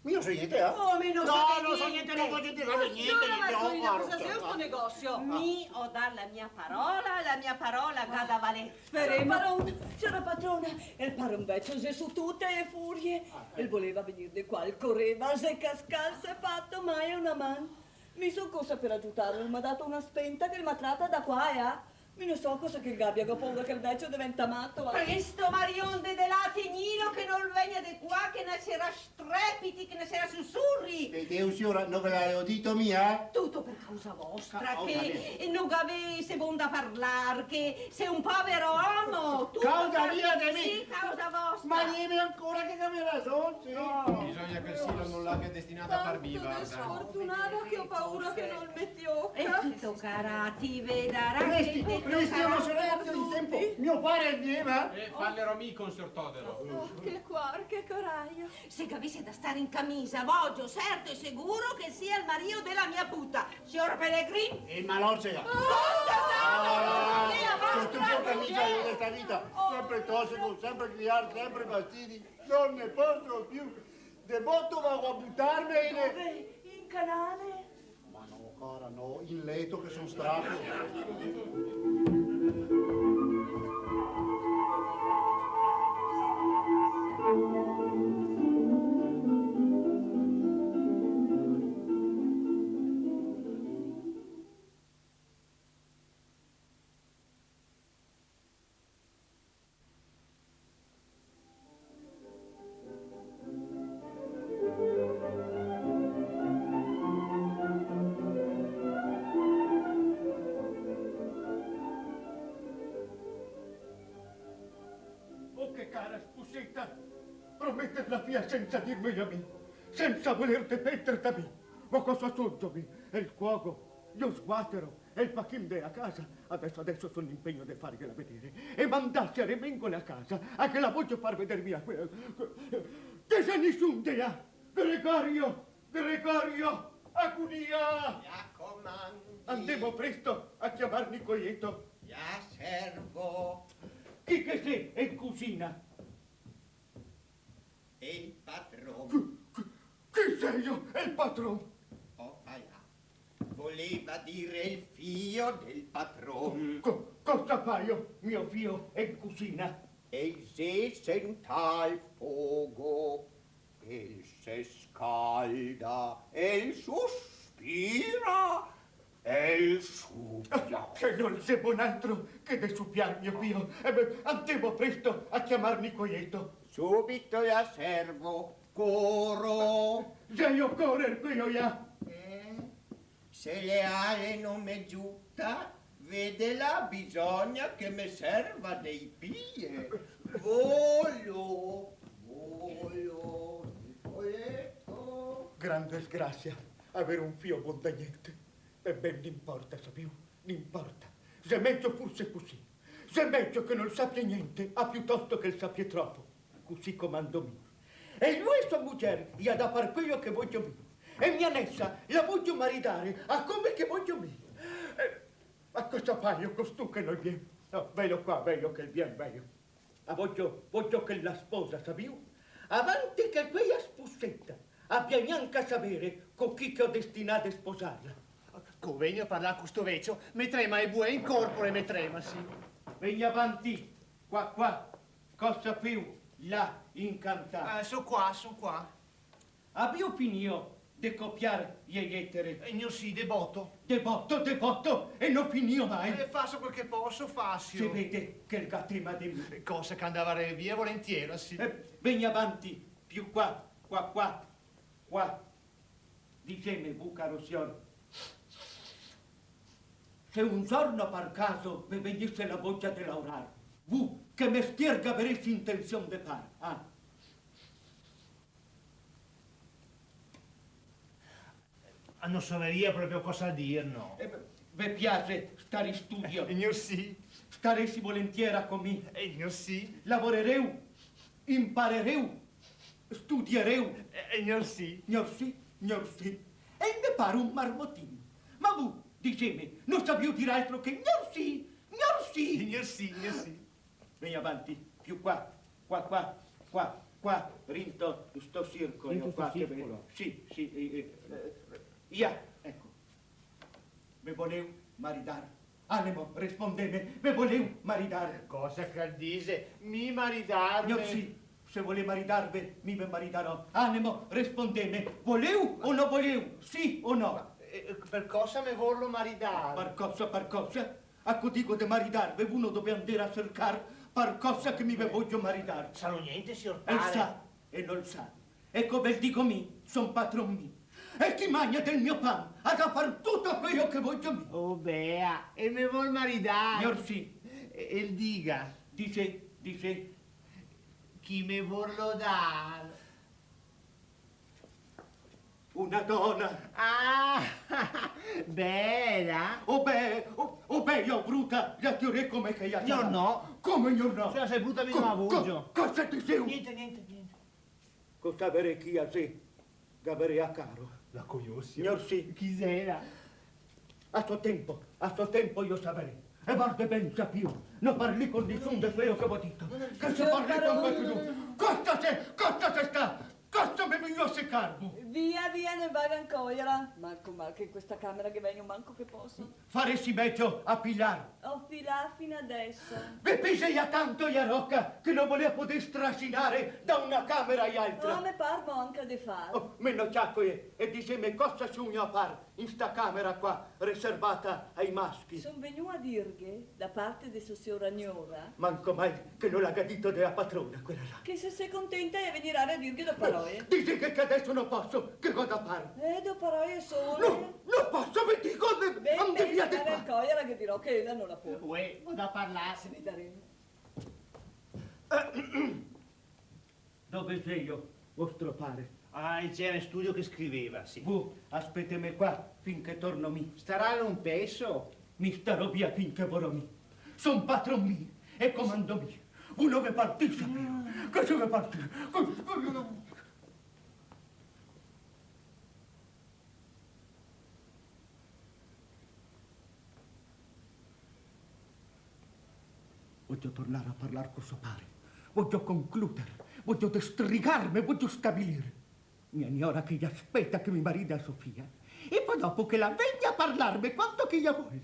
Mi no so gnente, eh? Come no sa gnente? No, no so gnente, no vojo dir gnente. Siora Marcolina, cosa xe sto negosio? Mi go dà la mia parola, la mia parola ga da valer. Speremo. Siora patrona, siora patrona, el paron vecio xe su tute le furie. El voleva vegnir de qua, el coreva, el xe cascà, el s'è fato mal a una man. Mi son corsa par agiutarlo, el m'à dato una spenta che el m'à trata da qua e là. Mi no so cosa che el gabia, go paura che el vecio deventa mato, eh. Presto, Marion, de là, tegnilo che no el vegna de qua, che nascerà strepiti, che nascerà susuri. Vedeu, siora, no ve l'avevo dito mi, eh? Tuto par causa vostra, che no gavè bon da parlar, che xe un povero omo, tuto... Causa mia de mi? Sì, causa vostra. Ma dime ancora che gavè rason, sì. Bisogna che el cielo no l'abia destinata par mi, varda. Tanto desfortunada che go paura che no el me tioca. E ti tocarà, ti vedarà che te tocarà. Resti, resti, no se resti in tempo. Mio pare el vien, eh? Eh, parlerò mi con sior Todero. Oh, che cuor, che corajo. Se gavese da star in camisa, vojo, certo e seguro che el sia el marìo de la mia puta. Sior Pelegrin? E ma no se ga. Basta, basta! Ah, tuto ciò che mi sa de sta vita, sempre toseco, sempre criar, sempre fastidi, no ne poso più. De boto vago a butarme in... Dove? In canale? Ma no, cara, no, in leto che son straco. Oh, che cara sposeta! Prometer la fia sensa dirmela a mi, sensa voler difender da mi. Ma cosa sono mi? El cuoco, lo sguatero, el pachin de la casa. Adeso, adeso son in impegno de farghela vedere e mandar sie remengo a casa, a che la vojo far veder mia que-, che xe nisun de là. Gregorio! Gregorio! Agonia! Ghe comandi. Andemo presto a chiamar Nicoleto. Ghe servo. Chi che xe in cusina? El patron. Chi, chi, chi xe el patron? Opala. Voleva dir el fio del patron. Co-, cosa faio, mio fio, in cusina? El se senta al fogo, el se scalda, el suspira, el supia. Ah, che no xe bon'altro che de supiar, mio fio. E beh, andemo presto a chiamar Nicoleto. Subito, ghe servo. Coro. Xe lo corer queo là. Eh? Se le ale no me giuta, vedela, bisogna che me serva dei pie. Volo, volo, Nicoleto. Gran desgrasia, aver un fio bon da gnente. E ben n'importa, sapiu? No inporta, xe mejo forse cusì. Xe mejo che no el sapia gnente, a piutosto che el sapia tropo. Cusì comando mi. E lu e so mujer i ga da far queo che vojo mi. E mia nesa la vojo maridar a come che vojo mi. Eh, ma cosa fajo co stu che no vien? No, velo qua, velo che el vien, velo. A vojo, vojo che la sposa, savìo? Avanti che quea spuseta abia gnanca a saver co chi che go destinà de sposarla. Co vegno a parlar co sto vecio, me trema e bue in corpore, me trema, sì. Vegni avanti, qua, qua. Cosa feu là, incantà? Eh, so qua, so qua. Avìo finìo de copiar e letere? Eh, gnorsì, de boto. De boto, de boto, e no finìo mai. Eh, faso quel che poso, fasio. Se vede che el ga tema de mi. Cosa che andarè via volentiera, sì. Eh, vegni avanti, più qua, qua, qua, qua. Diseme, vu, caro sior, se un giorno par caso ve vegnise la vogia de laorar, vu che mestier gavaresi intension de far, ah? Ah, no savarìa proprio cosa dir, no. Eh, ve piase star in studio? Eh, gnorsì. Staresi volentiera co mi? Eh, gnorsì. Lavorereu, imparereu, studiereu? Eh, eh, gnorsì. Gnorsì, gnorsì. E me par un marmotin. Ma vu, diseme, no savìo dir altro che gnorsì, gnorsì. Eh, gnorsì, gnorsì. Vegni avanti, più qua, qua, qua, qua, qua, rinto sto circolo. Rinto sto qua, che circolo. Sì, sì, eh, eh, eh, ia, eco. Me voleu maridar? Anemo, respondeme, me voleu maridar? Cosa che el dise? Mi maridarme? Gnorsì, se volé maridarve, mi ve maridarò. Anemo, respondeme, voleu o no voleu? Sì o no? Ma, eh, par cosa me vorlo maridar? Par cosa, par cosa? A co digo de maridarve, vu no dovè andar a sercar par cosa che mi ve vojo maridar. Salo gnente, sior pare? El sa, e no el sa. E co ve digo mi, son patron mi. E chi magna del mio pan ga da far tuto queo che vojo mi. Oh, bea, e me vol maridar? Gnorsì. E, e el diga. Dise, dise. Chi me vorlo dar? Una dona. Ah, bela. O be-, o, o bea o bruta, la tioré come che la sarà. Gnor no. Come gnor no? Cioè, se bruta mi no la vojo. Co-, co-, cosa diseu? Gnente, gnente, gnente. Cosa verè chi a xe? Gavarè a caro. La cognosi? Gnorsì. Chi xela? A so tempo, a so tempo io savarè. E vardè ben, Sapio, no parlì co nisun de queo che v'ho dito. Che se parlì co qualchedun. Cosa xe? Cosa xe sta? Cosa me vegnù a secarvu? Via, via, no vaga in coera. Manco mal che in questa camera ghe vegno manco che poso. Faresi mejo a pilar. Go filà fin adeso. Ve pesa tanto la roca che no volea poder strasinare da una camera a l'altra. Oh, me par manca de far. Oh, meno ciacoe, e diseme cosa son vegnù a far in sta camera qua, riservata ai maschi. Son vegnù a dirghe, da parte de so siora gnora. Manco mal che no la ga dito de la patrona, quela là. Che se se contenta e vegnarà a dirghe do paroe. Diseghe che adeso no poso, che go da far. Eh, do paroe sole. No, no poso, ve digo, me, ben, andè via de qua. Ben, ben, coera, ghe dirò che ela no la pol. Uè, go da parlar. Se vedaremo. Dove xelo vostro pare? Ah, el xera in studio che scriveva, sì. Vu aspeteme qua fin che torno mi. Staralo un peso? Mi starò via fin che vorò mi. Son patron mi e comando mi. Vu no ve partì, Sapio. Che se ve partì? Vojo tornar a parlar co so pare. Vojo concluder. Vojo destrigarme. Vojo stabilir. Mia gnora che la speta che mi marida a so fia. E po dopo che la vegna a parlarme quanto che la vol.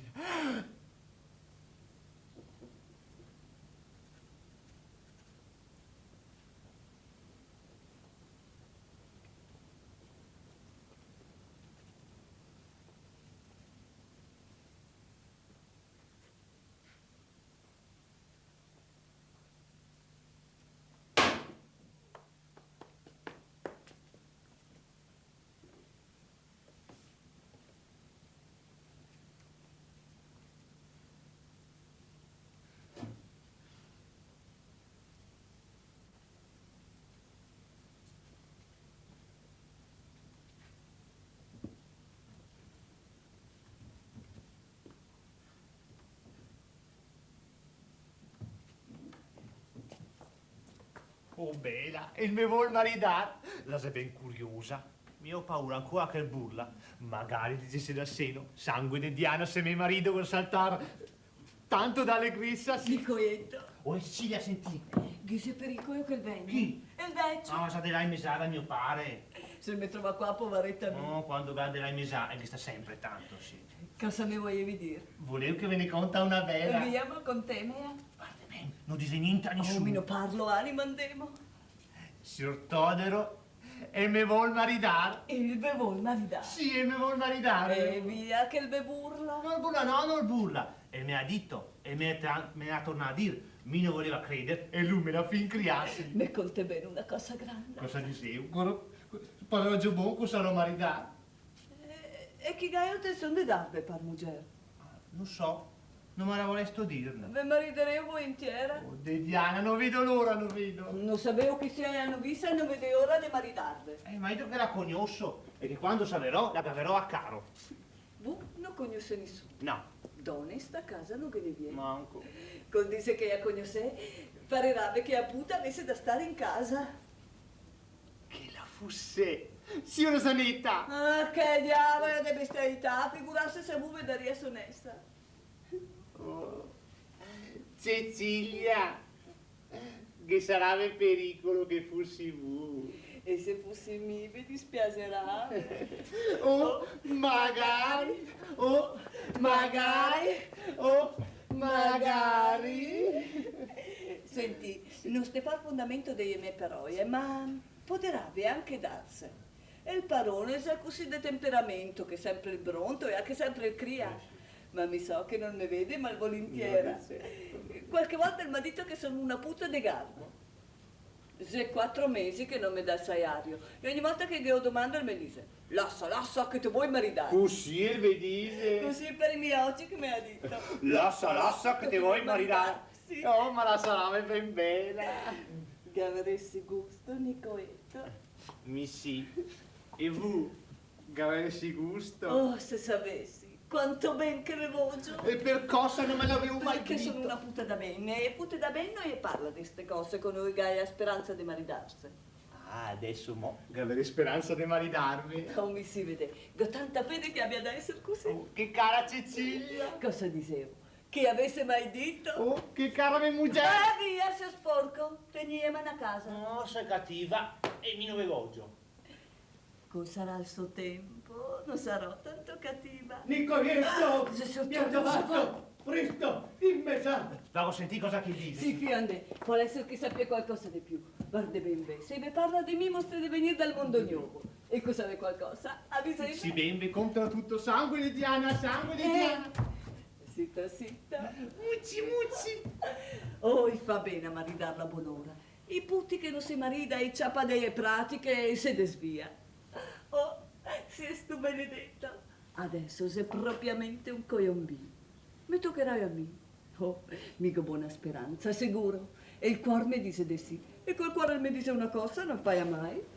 Oh, bela, el me vol maridar? La xe ben curiosa. Mi go paura ancora che el burla. Magari, dixe, se dà seno, sangue de Diana, se me marido vol saltar tanto d'alegria, sì. Nicoleto. Oh, Cecilia, senti. Ghe xe pericolo che el vegna? Chi? El vecio. Ah, ma sa de là in mezà da mio pare. Se el me trova qua, povareta mia. No, quando va de là in mezà, el ghe sta sempre tanto, sì. Cosa me volevi dir? Volevo che ve ne conta una bela. Via, ma contemela. Varda ben, no dixe gnente a nisuni. Oh, mi no parlo, anima, andemo. Sior Todero, el me vol maridar. El ve vol maridar? Sì, el me vol maridar. E via, che el ve burla. No el burla, no, no el burla. El me ga dito, el me ga, me ga tornà a dir, mi no voleva creder, e lu me l'à fin crià, sì. Me conte ben una cosa granda. Cosa dixeu? Coro-, parlogio bon, co sarò maridà? E, e chi gało intension de darve par muger? Ah, no so, no me l'à volesto dir. Ve maridareo volentiera. Oh, de Diana, no vedo l'ora, no vedo. No saveo chi sia ła novisa e no vedo l'ora de maridarve. Eh, ma mi che la cognoso, e che quando saverò, la gaverò a caro. Vu no cognosè nisuni? No. Done in sta casa no ghe ne vien. Manco. Col dirse che la cognosè, parerave che la puta avese da star in casa. Che la fuse, siora Zaneta! Ah, che diavolo de bestialità! Figurarse se vu ve daria so nesa. Oh, Cecilia, ghe sarave pericolo che fusi vu. E se fusi mi, ve dispiaserave? Oh, magari, oh, magari, oh, magari. Senti, no sta far fondamento de le me parołe, ma podarave anche darse. El parone xe cusì de temperamento, che sempre el brontoła, che sempre el cria. Eh, sì. Ma mi so che no me vede malvolentiera. No, sì. Qualche volta el m'à dito che so una puta de garbo. Xe quatro mesi che no me dà el salario. E ogni volta che ghe lo domando el me dixe: "Lasa, lasa, che te voi maridar." Cusì el ve dixe? Cusì par i me oci che me l'à dito. "Lasa, lasa, che te voi maridar." Sì. Oh, ma la sarave ben bela. Gavaresi gusto, Nicoleto? Mi sì. E vu gavaresi gusto? Oh, se savesi quanto ben che ve vogio. E par cosa no me l'aveu mai dito? Parché so una puta da ben, e pute da ben no le parla de ste cose co no le ga la speransa de maridarse. Ah, deso mo gavarè speransa de maridarme? Oh, mi sì, vedè, go tanta fede che abia da eser cusì. Oh, che cara Cecilia! Cosa dixeu? Chi avese mai dito? Oh, che cara me muger! Ah, via, sio sporco, tegnì le man a casa. No, so cativa, e mi no ve vogio. Co sarà el so tempo, no sarò tanto cativa. Nicoleto! Ah, cosa xe suceso? Mi ga ciapà! Presto, in mesa! Vago a sentir cosa che el dixe. Sì, fia, andè, pol eser che sapia qualcosa de più. Vardè ben, ve, se ve parla de mi, mostrè de vegnir dal mondo novo. E co savè qualcosa, aviseme. Sì ben, ve conto tuto, sangue de Diana, sangue de Diana. Sita, sita. Muci, muci. Oh, i fa ben a maridarla a bonora. I puti che no se marida, i ciapa dele pratiche e se desvia. Oh, siestu benedeto. Adeso xe propriamente un colombin. Me tocarà a mi. Oh, mi go bona speransa, seguro. E el cuor me dixe de sì. E co el cuor me dixe una cosa, no fala mai.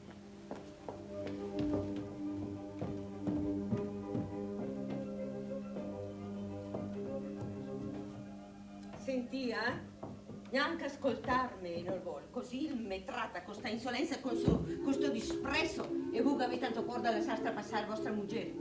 Sentì, eh? Gnanca scoltarme no vol, cusì me trata co sta insolensa, co sto, co sto dispreso, e vu gavè tanto cuor da lasar strapasar vostra muger.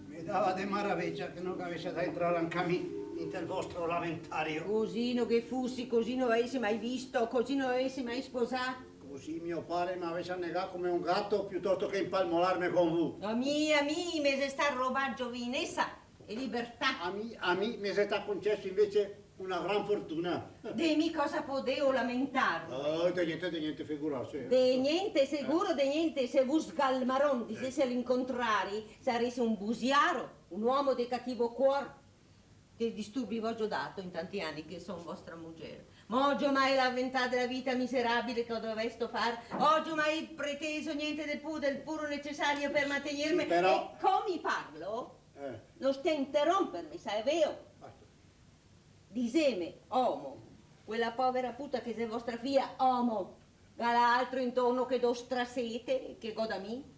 Me dava de maravegia che no gavese da entrar anca mi inte el vostro lamentario. Cusì no ghe fusi, cusì no l'avese mai visto, cusì no l'avese mai sposà. Cusì mio pare m'avese annegà come un gato piutosto che impalmolarme con vu. A mi, a mi, me xe sta robà giovinesa e libertà. A mi, a mi me xe sta conceso invese una gran fortuna. De mi cosa podeo lamentarme? Oh, de gnente, de gnente, figurarse. De gnente, seguro de gnente, se vu sgalmaron disese l'incontrari, sarese un busiaro, un omo de cativo cuor. Che disturbi v'ogio dato in tanti ani che son vostra muger? M'ogio mai lamentà de la vita miserabile che go dovesto far? Ogio mai preteso gnente de pu-, del puro necesario per mantegnerme? Sì, però. E co mi parlo, eh, no stè interomperme, saveo? Basta. Diseme, omo, quela povera puta che xe vostra fia, omo, gala altro intorno che do strasete che go da mi?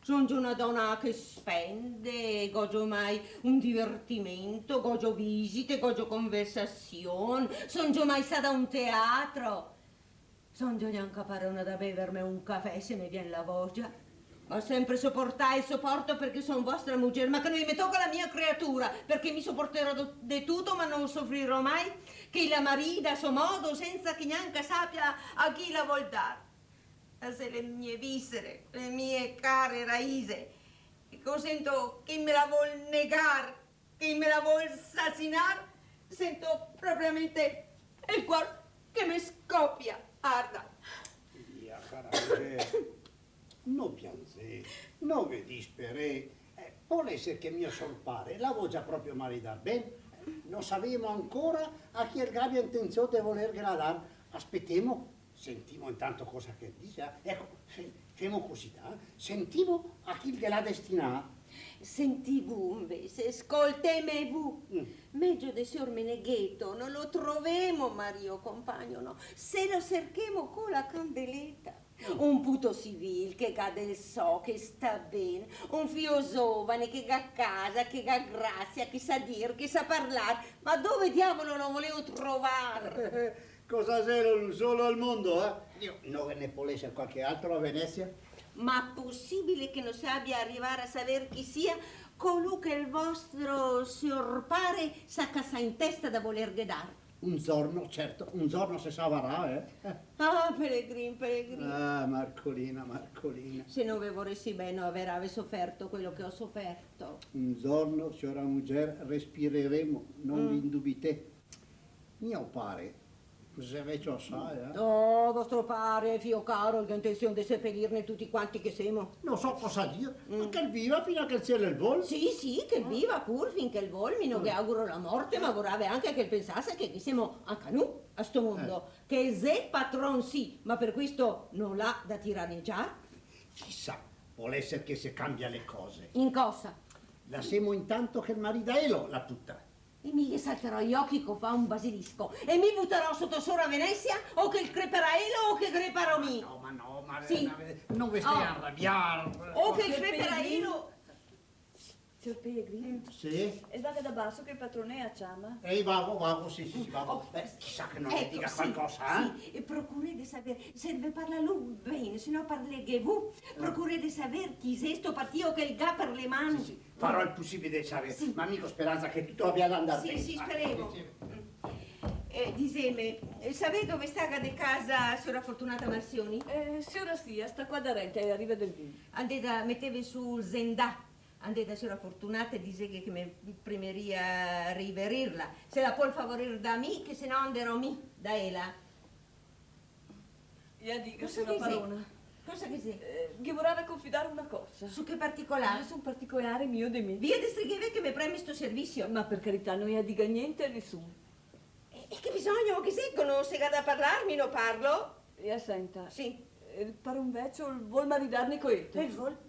Son gio una dona che spende, go gio mai un divertimento, go gio visite, go gio conversasion, son gio mai stada a un teatro. Son gnanca parona da beverme un cafè se me vien la vogia. Go sempre soportà e soporto parché son vostra muger, ma che no i me toca la mia creatura, parché mi soporterò do-, de tuto, ma no sofrirò mai che i la marida a so modo, senza che gnanca sapia a chi la vol dar. Lasè le mie visere, le mie care raise, che sento che me la vol negar, che me la vol sasinar, sento propriamente el cuor che me scopia, arda. Via, cara muger, no pianzè, no ve disperè. Eh, pol eser che mio sior pare la vogia proprio maridar ben. Eh, no savemo ancora a chi el gabia intenzion de volerghela dar. Aspetemo. Sentimo intanto cosa che el dise, eh? Eco, fe-, femo cusì, eh? Sentimo a chi el ghe l'à destinà. Sentì vu, invese, scolteme vu. Mm. Mejo de sior Menegheto no lo trovemo marìo compagno, no. Se lo serchemo co la candeleta. Mm. Un puto civil che ga del so, che sta ben, un fio zovane che ga casa, che ga grazia, che sa dir, che sa parlar, ma dove diavolo lo voleo trovar? Cosa xelo lu solo al mondo, eh? Dio, no ghe ne pol eser qualche altro a Venesia? Ma posibile che no se abia a rivar a saver chi sia colù che el vostro sior pare s'à casà in testa da volerghe dar? Un giorno, certo, un giorno se savarà, eh? Ah, Pelegrin, Pelegrin. Ah, Marcolina, Marcolina. Se no ve voresi ben, no averave soferto quelo che go soferto. Un giorno, siora muger, respireremo, no ve indubitè. Mio pare, xe vecio asai, eh? Oh, vostro pare, fio caro, el ga intension de sepelirne tuti quanti che semo. No so cosa dir, ma che el viva fin che el ciel el vol. Sì, sì, che el viva pur fin che el vol, mi no ghe auguro la morte, ma vorave anca che el pensase che, che semo anca nu a sto mondo, che xe patron sì, ma par questo no l'à da tiranegiar. Chisà, pol eser che se cambia le cose. In cosa? Lasemo intanto che el marida elo, la puta. E mi ghe saltarò i oci co fa un basilisco e mi butarò soto sora Venesia, o che el creperà elo o che creperò mi. No, ma no, ma sì. No ve stea a rabiar. O che el creperà elo. Sior Pelegrin? Sì? El vaga da baso che el patron el ciama. Eh, vago, vago, sì, sì, sì, vago. Oh, eh, chisà che no el diga qualcosa, eh? Sì, e procurè de saver, se el ve parla lu, ben, se no parlè vu. Procurè de saver chi xe sto patio che el ga par le man. Sì, sì. Farò el posibile de saver, sì, ma mi go speransa che tuto abia da andar ben. Sì, sì, speremo. Sì, sì. Mm. Eh, diseme, eh, savè dove staga de casa siora Fortunata Marsioni? Eh, siora sì, sta qua darente, a riva del vin. Andè da, meteve su el zendà. Andè da siora Fortunata e diseghe che me premeria riverirla. Se la pol favorir da mi, che se no anderò mi da ela. Ea diga, siora parona. Cosa che xe? Eh, ghe vorave confidar una cosa. Su che particolar? Ah, su un particolar mio de mi. Via, destrigheve che me preme sto servisio. Ma par carità, no ea diga gnente a nisun. E, e che bisogno che xe, co no se ga da parlar, mi no parlo? Ea senta. Sì. El paron vecio el vol maridar Nicoleto. El vol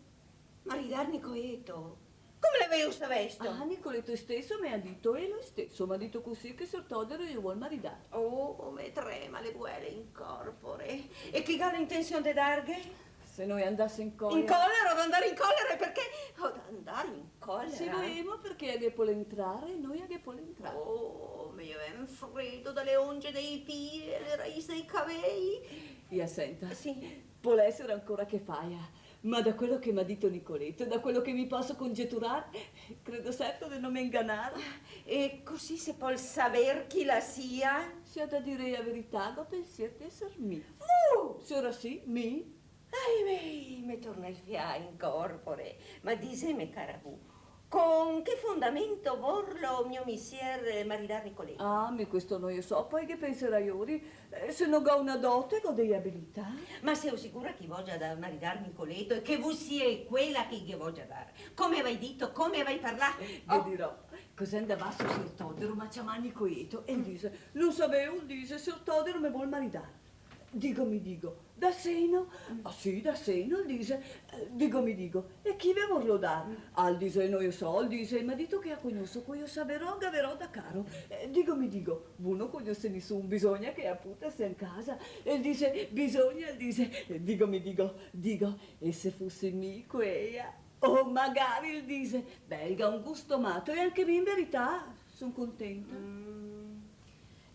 maridar Nicoleto? Come l'aveu savesto? Ah, Nicoleto steso me ga dito, elo steso m'ha dito cusì che sior Todero el vol maridar. Oh, me trema le buele in corpore. E chi ga l'intension de darghe? Se no ea andase in colera. In colera? Ho da andar in colera? Perché ho da andar in colera? Se volemo, perché ea ghe pol entrar, no ea ghe pol entrar. Oh, me vien fredo dae onge dei pie ae raise dei cavei. Ea senta. Sì. Pol eser ancora che faia, ma da quelo che m'ha dito Nicoleto, da quelo che mi poso congeturar, credo serto de no me inganar. E cusì se pol saver chi la sia? Se ho da dir ea verità, go pensier de eser mi. Vu? Siora sì, mi. Ai mei, me torna el fià in corpore. Ma diseme, cara vu, con che fondamento vorlo mio misier maridar Nicoleto? Ah, mi questo no lo so, po ghe penserai ori. Eh, se no go una dote, go dee abilità. Ma seu sigura che i vogia da maridar Nicoleto e che vu sie quela che i ghe vogia dar? Come avai dito? Come avai parlà? Ve dirò. Cusì xe andà baso sior Todero, m'ha ciamà Nicoleto e el dise: "Lo saveu", el dise, "sior Todero me vol maridar." Digo mi digo: "Da seno?" "Ah sì, da seno", el dise. Eh, digo mi digo: "E chi ve vorlo dar?" "Ah", el dise, "no lo so", el dise, "m'ha dito che a cognoso, co lo saverò, gaverò da caro." Eh, digo mi digo: "Vu no cognosè nisun, bisogna che a puta sia in casa." E el dise: "Bisogna", el dise. Eh, digo mi digo, digo: "E se fuse mi quea?" "Oh, magari", el dise. "Beh, el ga un gusto mato, e anche mi in verità son contenta." Mm.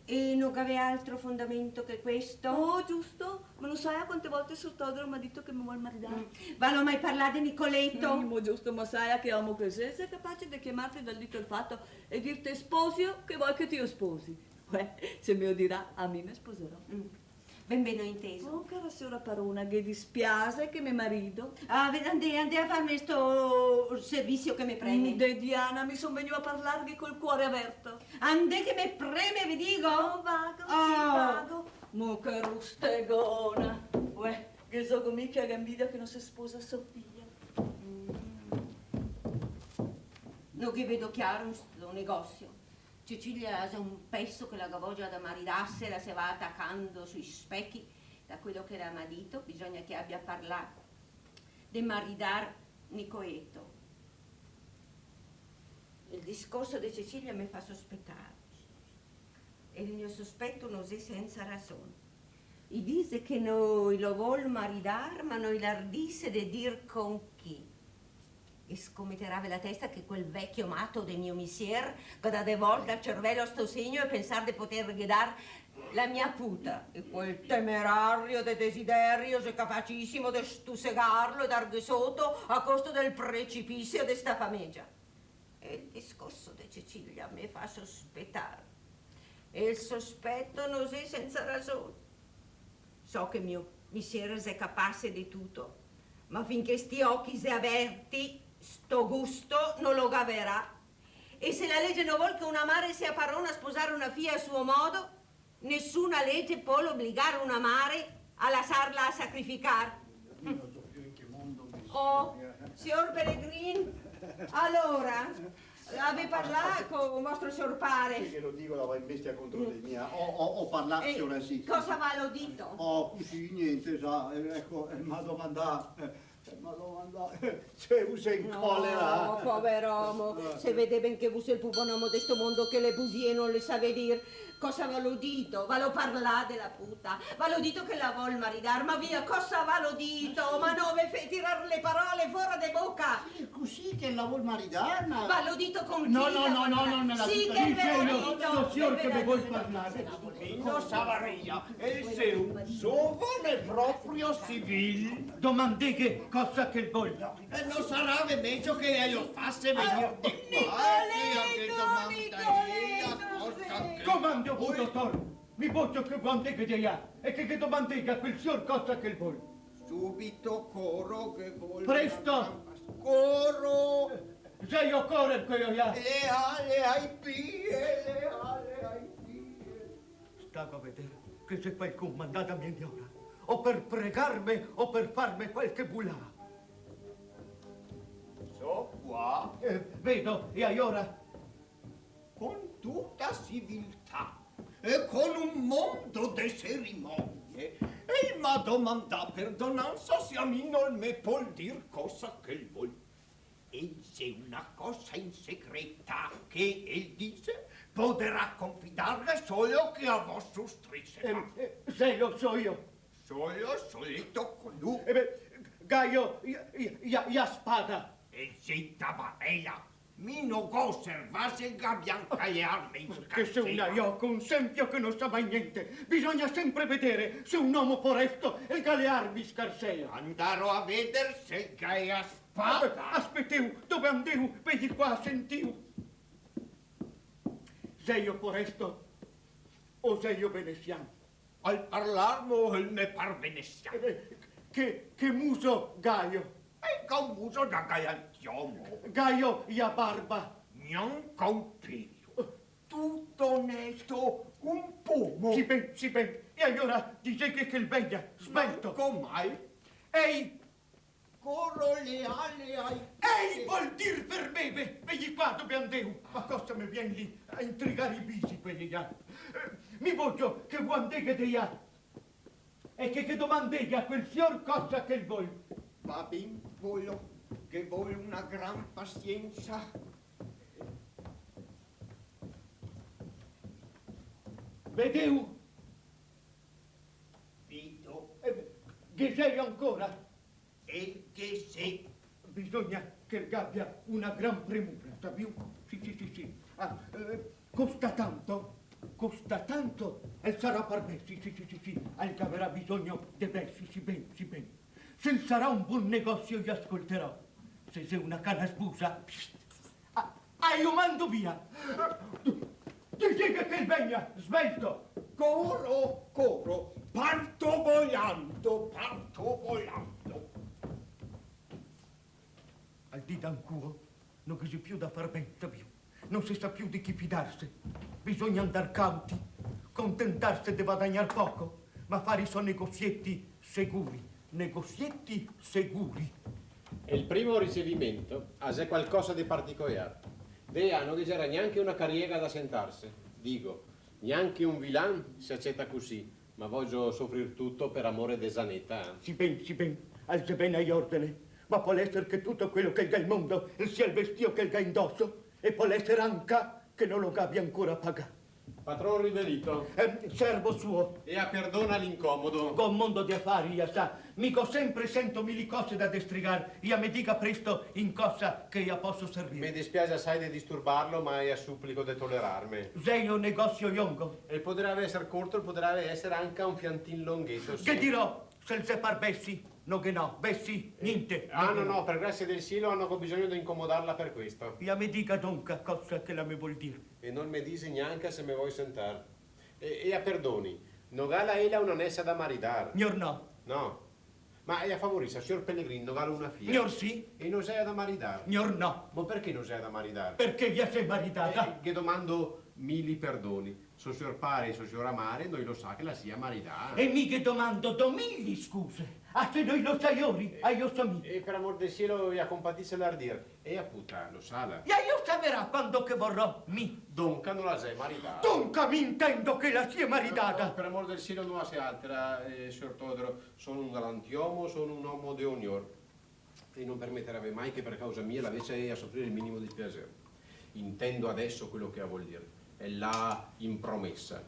E no gavè altro fondamento che questo? Oh, giusto, ma no saea quante volte sior Todero m'à dito che me vol maridar? Mm. V'alo mai parlà de Nicoleto? Mm, mo giusto, ma saea che omo che el xe, el xe capace de ciamarte dal dito al fato e dirte: "Sposilo, che vol che ti lo sposi." Uè, se me lo dirà, a mi me sposerò. Mm. Ben, ben, go inteso. Oh, cara siora parona, ghe dispiase che me marido... Ah, ve-, andè, andè a farme sto servizio che me preme. Mm, de Diana, mi son vegnua a parlarghe col cuor averto. Andè che me preme, ve digo! Oh, vago, sì, vago. Mo che rustegona. Uè, ghe zogo mi che a ga invidia che no se sposa so fia. Mm. No ghe vedo chiaro in sto negozio. Cecilia xe un peso che la ga vogia de maridarse, la se va tacando sui spechi. Da quelo che la m'à dito, bisogna che abia parlà de maridar Nicoleto. El discorso de Cecilia me fa sospetar. E el mio sospeto no xe sensa rason. I dixe che no i lo vol maridar, ma no i l'ardise de dir con chi. E scometerave la testa che quel vecio mato de mio misier ga dà de volta el cervelo a sto segno e pensar de poterghe dar la mia puta. E quel temerario de Desiderio xe capacisimo de stusegarlo e darghe soto a costo del precipizio de sta famegia. E el discorso de Cecilia me fa sospetar. E el sospeto no xe sensa rason. So che mio misier xe capace de tuto, ma finché sti ochi xe averti, sto gusto no lo gaverà. E se la lege no vol che una mare sia parona a sposar una fia a suo modo, nesuna lege pol obligar una mare a lasarla a sacrificar. Mi no so più in che mondo mi... Oh, son, eh. Sior Pelegrin, alora, gavè parlà co vostro sior pare? Sì, che lo digo, la va in bestia contro de mi, eh. Ho, ho, ho parlà, eh, siora, sì, sì. Cosa v'alo dito? Oh, sì, gnente, sa, eh, eco, eh, m'à domandà, eh, m'à domandà, eh, se el xe in colera. No, pover omo, eh, se vede ben che vu sé el pu bon omo de sto mondo, che le busie no le savè dir. Cosa v'alo dito? V'alo parlà de la puta? V'alo dito che la vol maridar? Ma via, cosa v'alo dito? Ma no ve fè tirar le parole fora de boca! Sì, cusì che la vol maridar, ma... V'alo dito con chi? No, no, no, no, no, no, sì, che ve lo digo. Sto sior che me vol parlar. Cosa varia? El xe un zovane proprio civil. Domandeghe cosa che el vol. Eh, no sarave mejo che el lo fase vegnir de qua, che a ghe domandaria cosa che... Comando vu, dotor? Mi vojo che vu andeghe de là e che, che ghe domandeghe a quel sior cosa che el vol. Subito, coro, che vol... Presto! Coro! Eh, xe io corer queo là. Le ale ai pie, le ale ai pie. Stago a veder che xe qualcun mandà da mia niora, o per pregarme o per farme qualche bulà. So qua. Eh, vedo, e alora? Con tuta civiltà e con un mondo de cerimonie, el m'à domandà perdonansa se a mi no el me pol dir cosa che el vol. E xe una cosa in segreta che el dixe poderà confidarghe solo che a vostra striseta. Ehm, eh, se lo so io. Solo, soleto colù. E beh, Gaio, i, i, i, i a spada. E xe tabarela. Mi no go servase, gabia anca le arme in scarsela. Che xe un aioco, un sempio che no sa mai gnente. Bisogna sempre vedere se un omo foresto el ga le arme in scarsela. Andarò a veder se el ga la spada. Aspeteu, dove andeu? Vegni qua, sentiu. Xeio foresto o xeio venesian? Al parlar mo el me par venesian. Eh, che, che muso gaio? El ga un muso da galantomo. Gaio la barba? Gnanca un pelo. Tuto neto, un pomo. Sì ben, sì ben. E alora dixeghe che el vegna, svelto. Manco mal. Ehi! Coro le ale ai... Ehi, vol dir fermeve! Vegni qua, dove andeu? Ma cosa me vien lì a intrigar i bisi quei là? Eh, mi vojo che vu andeghe de là e che, che domandeghe a quel sior cosa che el vol. Va ben, volo, che vol una gran pasiensa. Vedeu? Vedo. Eh, ghe xeio ancora? El ghe xe. Bisogna che el gabia una gran premura, sapiu? Sì, sì, sì, sì. Ah, eh, costa tanto? Costa tanto, el sarà par Bessi, sì, sì, sì, sì, el gaverà bisogno de Bessi, sì ben, sì ben. Se el sarà un bon negosio, i ascolterò. Se xe una cana sbusa, pst, ah, ah, lo mando via. Dixeghe che el vegna, svelto. Coro, coro, parto volando, parto volando. Al dì d'ancuo no ghe xe più da far ben, sa più. No se sa più de chi fidarse. Bisogna andar cauti, contentarse de vadagnar poco, ma far i so negosieti seguri, negosieti seguri. El primo ricevimento a xe qualcosa de particolar. De là no ghe gera gnanca una cariega da sentarse. Digo, gnanca un vilan se aceta cusì. Ma vogio sofrir tuto per amore de Zaneta, eh? Sì ben, sì ben, al xe ben a l'ordine, ma pol eser che tuto quelo che el ga al mondo el sia el vestio che el ga indoso, e pol eser anca che no lo gabia ancora pagà. Patron riverito. Eh, servo suo. Ea perdona l'incomodo. Go un mondo de afari, ea sa, mi go sempre sento mili cose da destrigar, ea me diga presto in cosa che ea poso servir. Me dispiase asai de disturbarlo, ma ea suplico de tolerarme. Xe un negosio longo. El poderave eser corto, el poderave eser anca un fiantin longheto, sì. Che dirò, se el xe par Bessi? No ghe n'ò, Bessi, gnente. Ah, no, no, per grazia del cielo, no go bisogno de incomodarla per questo. Ea me diga donca cosa che la me vol dir. E no me dise gnanca se me vol sentar. E, ea perdoni, no gala ela una nesa da maridar? Gnor no. No. Ma ea favorisa, sior Pelegrin, no galo una fia? Gnor sì. E no xe da maridar? Gnor no. Ma perché no xe da maridar? Perché ea xe maridada. Eh, ghe domando mili perdoni. So sior pare e so siora mare no i lo sa che la sia maridada. E mi ghe domando do mili scuse. Ah, se no i lo sa lori, eh, ah, io so mi. E per amor del cielo, ea compatise l'ardire. E ea puta, lo sala? Ea lo saverà quando che vorò, mi. Donca no la xe maridada. Donca mi intendo che la sia maridada. Eh, per amor del cielo, no la xe altera, eh, sior Todero. Son un galantomo, son un omo de onor. E no permeterave mai che per causa mia la vese ea sofrir el minimo dispiaser. Intendo adeso quelo che ea vol dir. E la inpromesa.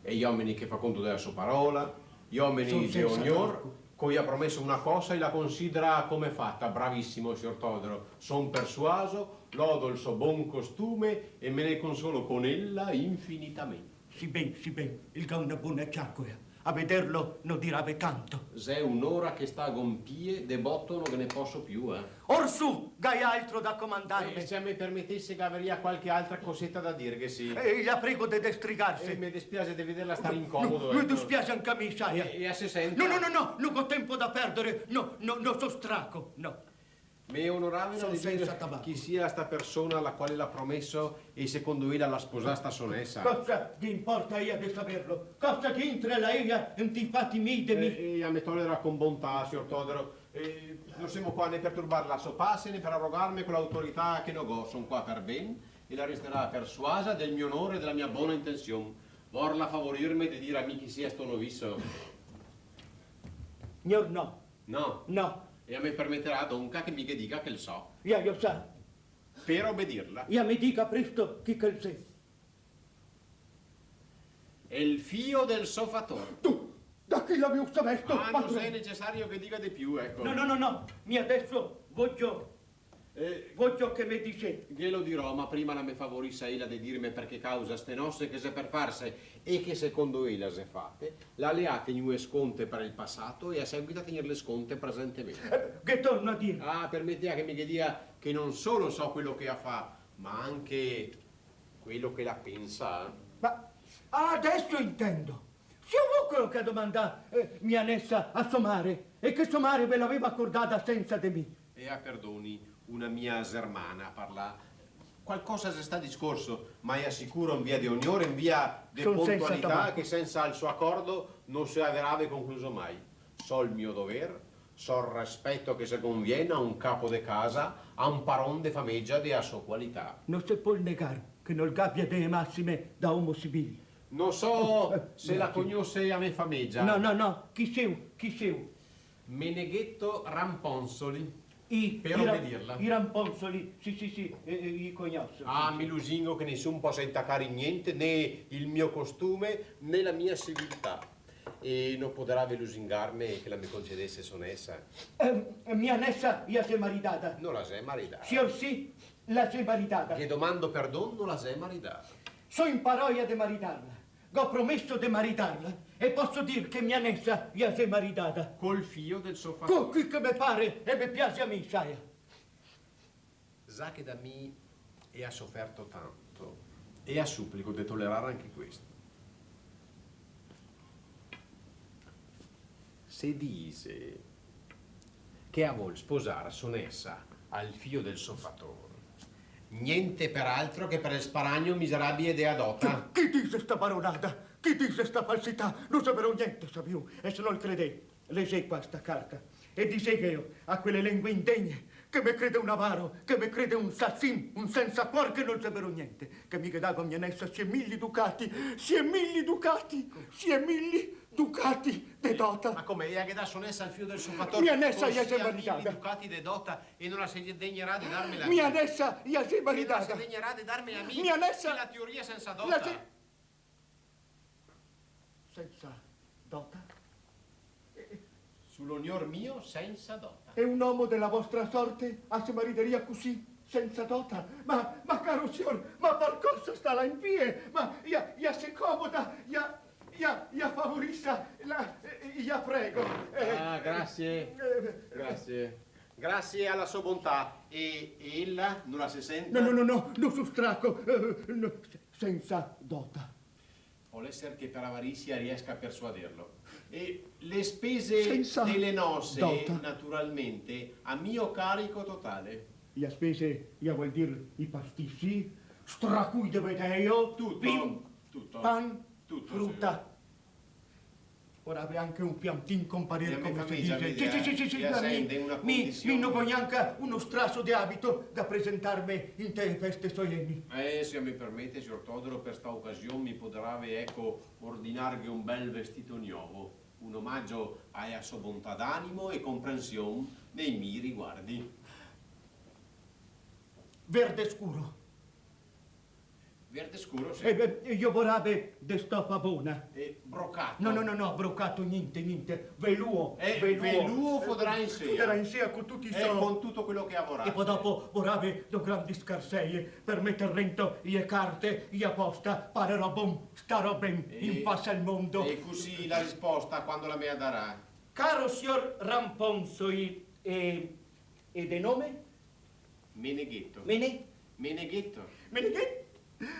E i omeni che fa conto dela so parola, i omeni de onor, co i ga promeso una cosa, i la considera come fata. Bravisimo, sior Todero. Son persuaso, lodo el so bon costume e me ne consolo con ela infinitamente. Sì ben, sì ben, el ga una bona ciacola. A vederlo no dirave tanto. Xe un'ora che stago in pie, de boto no ghe ne poso più, eh. Orsù, gai altro da comandarme? Eh, se me permetese, gaveria qualche altra coseta da dirghe, sì. Eh, la prego de destrigarse. Eh, me dispiase de vederla star incomodo, no, no, eco. Me dispiase anca a mi, sa. E, e a se senta. No, no, no, no, no go tempo da perdere. No, no, no so straco, no. Me onorave de dir chi sia sta persona a la quale l'ha promeso e secondo ela l'ha sposà sta so nesa. Cosa ghe inporta a ea de saverlo? Cosa ghe intra ela inte i fati mii de mi? Eh, ea me tolera con bontà, sior Todero. Eh, no semo qua né per turbar la so pase né per arogarme quela autorità che no go. Son qua per ben e la resterà persuasa del mio onor e dela mia bona intension. Vorla favorirme de dir a mi chi sia sto noviso? Gnor no. No? No. Ea me permeterà donca che mi ghe diga che el so. Ea lo sa. Per obedirla. Ea me diga presto chi che el xe. El fio del so fator. Tu, da chi l'aveu savesto? Ah, no xe necesario che diga de più, eco. No, no, no, no, mi adeso vogio, eh, vogio che me dise. Ghe lo dirò, ma prima la me favorisa ela de dirme per che causa ste nose che xe per farse e che secondo ela xe fate, la le ha tegnue sconte per el pasato e a seguita tegnirle sconte presentemente. Eh, ghe torno a dir. Ah, permetea che mi ghe diga che no solo so quelo che la fa, ma anche quelo che la pensa. Ma adeso intendo. Sio vu quelo che ga domandà, eh, mia nesa a so mare, e che so mare ve l'aveva acordada sensa de mi. Ea perdoni, una mia zermana, parla. Qualcosa xe sta discorso, ma ea sicuro in via de onor, in via de pontualità, che sensa el so acordo no se averave concluso mai. So el mio dover, so el respeto che se convien a un capo de casa, a un paron de famegia de la so qualità. No se pol negar che no el gabia dee masime da omo civil. No so se la cognose la me famegia. No, no, no, chi seu, chi seu? Menegheto Ramponzoli. I, per obedirla. I Ramponzoli, sì, sì, sì, eh, eh, i cognoso. Ah, mi lusingo che nisun posa intacar gnente, né el mio costume, né la mia civiltà. E no podarave lusingarme che la me concedese so nesa? Ehm, mia nesa ea xe maridada. No la xe maridada. Sior sì, la xe maridada. Ghe domando perdon, no la xe maridada. So in paroia de maridarla. Go promeso de maridarla e poso dir che mia nesa la xe maridada. Col fio del so fator. Co chi che me pare e me piaxe a mi, saia. Za che da mi la ga soferto tanto, la suplico de tolerar anca questo. Se dixe che la vol sposar so nesa al fio del so fator. Gnente par altro che par el sparagno miserabile de la dota. Chi, chi dixe sta baronada? Chi dixe sta falsità? No xe vero gnente, saviu, e se no el crede, lexé qua sta carta e dixeghelo a quele lengue indegne che me crede un avaro, che me crede un sasin, un sensa cuor, che no xe vero gnente, che mi ghe dago a mia nesa sie mili ducati, sie mili ducati, sie mili ducati de dota. Ma come, la ghe dà so nesa al fio del so fator? Mia nesa la xe maridada. Con sie mili ducati de dota e no la se degnerà de darmela a mi? Mia nesa la xe maridada. E no la se degnerà de darmela a mi? Mia nesa... Che la teoria sensa dota. La xe Sensa dota? Su l'onor mio, sensa dota. E un omo de la vostra sorte la se maridaria cusì, sensa dota? Ma, ma caro sior, ma par cosa sta là in pie? Ma la, la se comoda, la, la, la favorisa, la, eh, la prego. Eh, ah, grazie. Eh, grazie. Grazie a la so bontà. E, e ela no la se senta? No, no, no, no, no so straco, eh, no, se-, sensa dota. Pol eser che par avarisia riesca a persuaderlo. E le spese dele nose, naturalmente, a mio carico totale. Sensa dota. Le spese, la vol dir i pastisi, stracui de vedeo, vin, pan, fruta. Tuto, sior. Vorave anca un piantin comparir, come se dixe. Sì, sì, sì, sì, sì, mi, mi no go gnanca uno straso de abito da presentarme inte le feste soleni. Eh, se me permete, sior Todero, par sta ocasion mi podarave, eco, ordinarghe un bel vestito novo, un omagio a la so bontà d'animo e comprension nei miei riguardi. Verde scuro. Verde scuro, sì. Eh, beh, mi vorave de stofa bona. Eh, brocato. No, no, no, no, brocato gnente, gnente. Veluo, eh, veluo. Veluo foderà in sea. Foderà in sea co tuti i so... Eh, co tuto quel che la vorà, sì. E po dopo vorave do grandi scarsele par meter rento le carte, la posta, parerò bon, starò ben, eh, in facia al mondo. E cusì la risposta quando la me la darà? Caro sior Ramponzoli, e, e de nome? Menegheto. Mene-, Menegheto. Menegheto?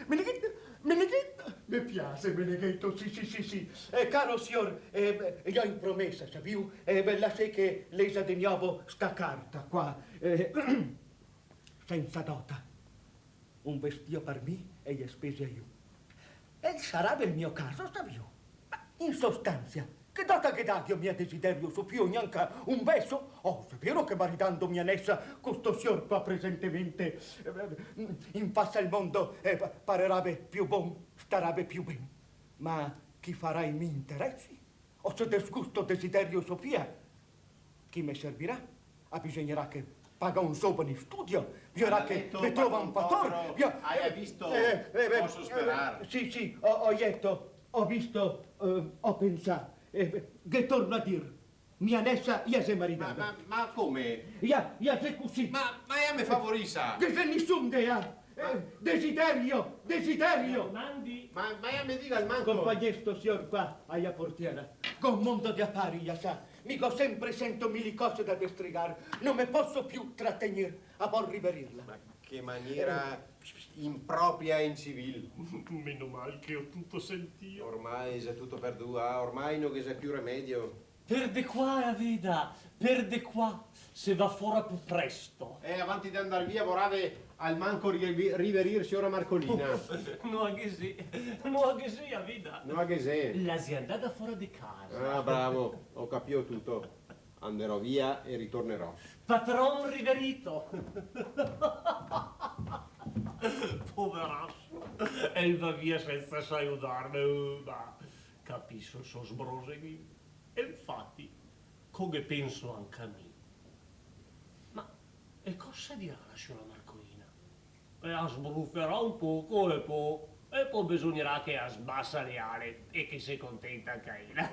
Menegheto? Menegheto? Me piaxe Menegheto, sì, sì, sì, sì. Eh, caro sior, eh, beh, go in promesa, saviu? Eh, beh, lasè che lexa de novo sta carta qua. Eh, sensa dota. Un vestio par mi e le spese a lu. E sarà el mio caso, saviu? Ma in sostansa, che dota ghe daghio mi a Desiderio Sofia, gnanca un beso? Oh, xe vero che maridando mia nesa co sto sior qua presentemente, eh, in facia al mondo, eh, pa-, parerave più bon, starave più ben. Ma chi farà i miei interesi? O se desgusto Desiderio Sofia, chi me servirà? Ah, bisognerà che paga un zovane studio, bisognerà che me trova un fator. Aleto, padron Todero, ghe-, eh, eh, beh, poso sperar? Eh, sì, sì, go, go leto, go visto, eh, go pensà. Eh, beh, ghe torno a dir, mia nesa la xe maridada. Ma, ma, ma come? La, la xe cusì. Ma, ma la me favorisa? Ghe xe nisun de là. Eh, Desiderio, Desiderio! Mandi. Ma, ma la me diga almanco. Conpagnè sto sior qua a la portiera. Go un mondo de afari, la sa. Mi go senpre sento mili cose da destrigar. No me poso più trategnir. A vol riverirla. Ma che maniera impropria e incivil. Meno mal che go tuto sentìo. Ormai xe tuto perdù, ah, ormai no ghe xe più remedio. Per de qua, la veda, per de qua, se va fora più presto. Eh, avanti de andar via, vorave almanco ri-, riverir siora Marcolina. No la ghe xe, no la ghe xe, la veda. No la ghe xe. La xe andada fora de casa. Ah, bravo, go capìo tuto. Anderò via e ritornerò. Patron riverito! Poveraso, el va via sensa saludarme, ma capiso el so sbrosemento. E infati, co ghe penso anca mi. Ma e cosa dirà la siora Marcolina? E la sbruferà un poco e po, e po bisognerà che la sbasa le ale e che se contenta anca ela.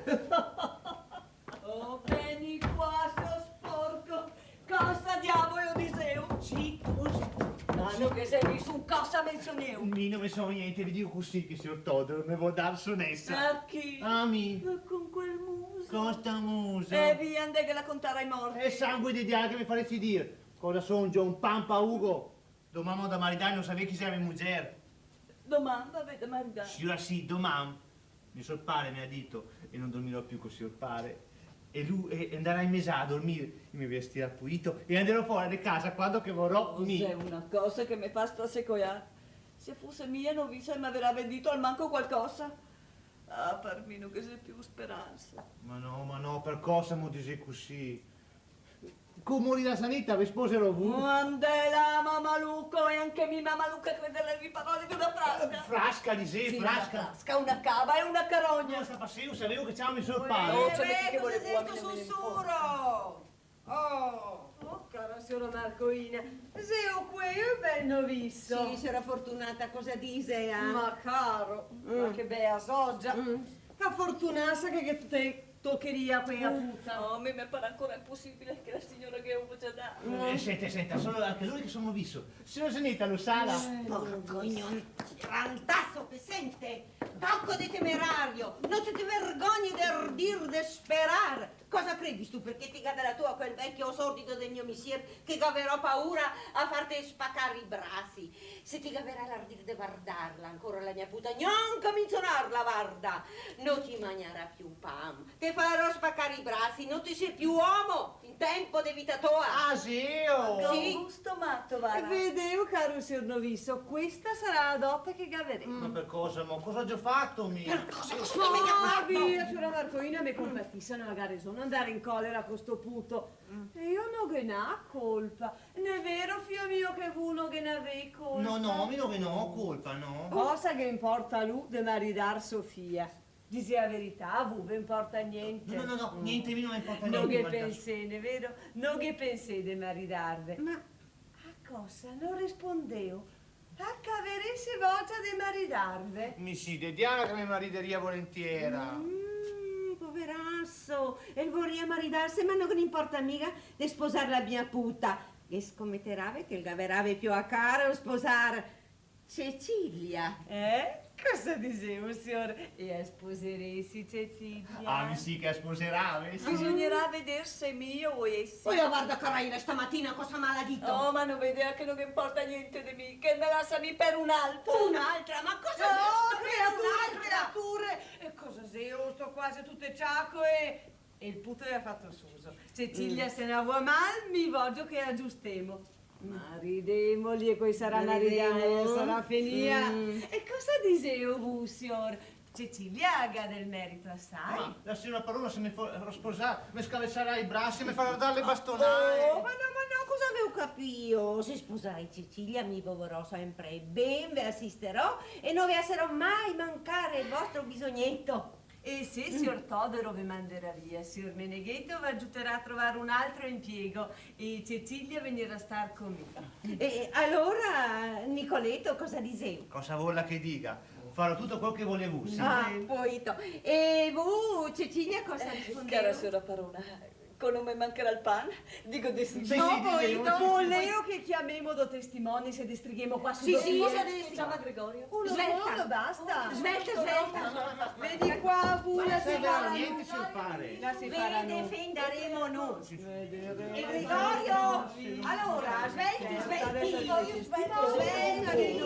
Oh, veni qua, so sporco! Cosa diavolo dixeu? Sì, cosa? Ma no ghe xe nisun cosa, mensioneu. Mi no me so gnente, ve digo cusì che sior Todero me vol dar so nesa. A chi? A mi. E con quel muso? Con sto muso? E via, andeghela a contar ai morti. E sangue de diae che me faresi dir. Cosa songio, un pan pa Ugo? Doman me go da maridar, no savè chi xe la me muger. Doman ve gavè da maridar? Siora sì, doman. Me sior pare me ga dito, e no dormirò più co sior pare. E lu, e, e andarà in mesa a dormir, e me vestirà pulito, e anderò fora de casa quando che vorò mi. Xe una cosa che me fa strasecoiar. Se fuse mia noviso, el me gaverà vendito almanco qualcosa. Ah, par mi no ghe xe più speransa. Ma no, ma no, par cosa mo disè cusì? Co morirà Zaneta, ve sposerò vu. Andè là, mamaluco, e anche mi, mamaluca, crederò a le parole de una frasca. Frasca, disè, sì, frasca. Una frasca, una cava e una carogna. No, sta paseo, saveu che ciamo el sior pare. Oh, eh, cosa xe sto susuro? Oh, oh, cara siora Marcolina, xeo queo el bel noviso? Sì, siora Fortunata, cosa dise, ah? Ma caro, ma che bea sogia. Che fortunasa che, che te tocheria quea puta. No, mi me pare ancora imposibile che la siora ghe lo voja dar. Eh, senta, senta, solo anche lu che so noviso. Siora Zaneta, lo sa la... Porco gno-, grandaso pesente! Toco de temerario! No te te vergogni de ardir de sperar! Cosa credistu, parché te ga dà la toa a quel vecio sordido del mio misier, che gaverò paura a farte spacar i brasi? Se te gaverà l'ardir de vardarla ancora la mia puta, gnanca mensionarla, varda! No te magnarà più pan, te farò spacar i brasi, no te si più omo in tempo de vita toa! Ah, sì, oh! Sì. Sto mato, va là. Vedeu, caro sior noviso, questa sarà la dote che gaveremo. Ma par cosa, mo? Cosa ghe go fato, mi? Par cosa, cosa te me ga fato? Ah, via, siora Marcolina, me compatisa, no la ga reson andar in colera co sto puto. E mi no ghe n'ò colpa. N'è vero, fio mio, che vu no ghe n'avè colpa? No, no, mi no ghe n'ò colpa, no. Cosa ghe inporta a lu de maridar so fia? Disè la verità, a vu ve inporta gnente. No, no, no, no, gnente, mi no me inporta gnente. No ghe pensè, vero? No ghe pensè de maridarve. Ma a cosa no respondeu? A che gaveresi vogia de maridarve? Mi sì, de Diana che me maridaria volentiera. Mm, poveraso, el voria maridarse, ma no ghe ne inporta miga de sposar la mia puta. Ghe scometerave che el gaverave più a caro sposar Cecilia. Eh? Cosa diseu, sior? E a sposeresi, Cecilia? Ah, mi sì che a sposerave, sì. Bisognerà veder se mi lo voesi. Oia, varda, caraina, stamatina cosa me ga dito? Oh, ma no vedea che no ghe inporta gnente de mi, che el me lasa mi par un'altra? Un'altra? Ma cosa... No, creatura, creature! E cosa xeo, sto qua xe tute ciacoe. E el puto el ga fato suso. Cecilia se no la vol mal, mi vogio che la agiustemo. Maridemoli e co i sarà maridai, sarà finìa. E cosa diseu vu, sior? Cecilia la ga del merito asai. Ma la siora parona, se me fa sposar, me scavesarà i brasi, me farà dar le bastonae. Oh, ma no, ma no, cosa gaveu capìo? Se sposarai Cecilia, mi ve vorò senpre ben, ve asisterò e no ve lasarò mai mancar el vostro bisogneto. E se sior Todero ve manderà via, sior Menegheto ve agiuterà a trovar un altro impiego e Cecilia vegnirà a star co mi. E alora, Nicoleto, cosa diseu? Cosa vola che diga? Farò tuto quel che volè vu, sì. Ah, poito. E vu, Cecilia, cosa rispondeu? Cara siora parona, co no me mancarà el pan, digo de sì. Sì, sì, sì, sì. Voleu che ciamemo do testimoni e destrighemo qua su? Sì, sì, sì, sì. Ciama Gregorio. Uno solo basta. Svelta, svelta. Vedi qua, vu, la se farà. Niente, sior pare. La se farà. Ve defendaremo noi. E Gregorio, alora, svelti, svelti. Svelti, svelti.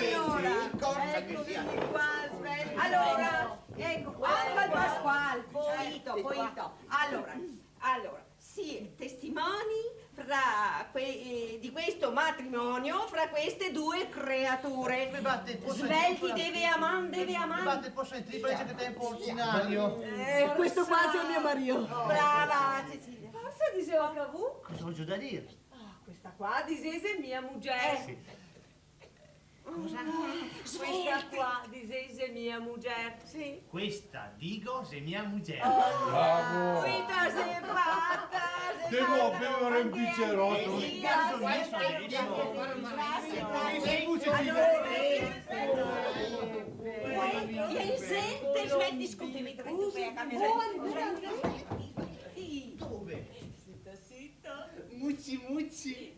Alora, ecovi qua, svelti. Alora, eco qua, Pasquale, poito, poito. Alora, alora, sì, testimoni fra que-, eh, di questo matrimonio, fra queste due creature. Me bate el polso. Svelti, deve a man, deve a man. Me bate el polso in triplice che tempo ordinario. Eh, questo qua xe mio marìo. Brava, Cecilia. Forsa diseu anca vu? Cosa vojo da dir? Ah, questa qua, disè, xe mia muger. Eh. Sì. Cosa? Questa qua, disè, xe mia muger. Sì. Questa, digo, xe mia muger. Oh, bravo. Questa xe fata, xe fata. Devo bever un biceroto. Sì, sì, sì, sì. Grazie, grazie. Allora, e senti, smetti, scusa, mi devo andare a cambiare. Dove? Zita, zita. Muci, muci.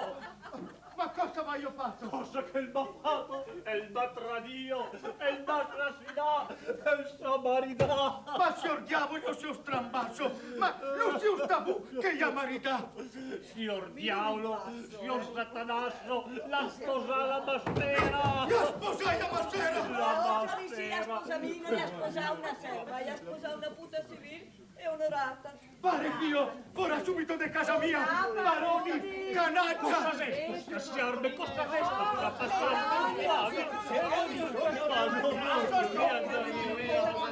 Ma cosa gavevo fato? Cosa che el m'ha fato? El m'ha tradio, el m'ha asasinà, el s'ha maridà. Ma sior diavolo, sior strambaso, ma no sio stà vu che el s'ha maridà? Sior diavolo, sior satanaso, l'ha sposà la masera! L'ha sposà la masera! La masera! Oh, sì, sì, l'ha sposà mi, no l'ha sposà una serva, l'ha sposà una puta civil e onorata. Varda, fio, fora subito de casa mia! Baroni, canaggia! Cosa xe sto scasiarme? Cosa xe sto strapasarme? Cosa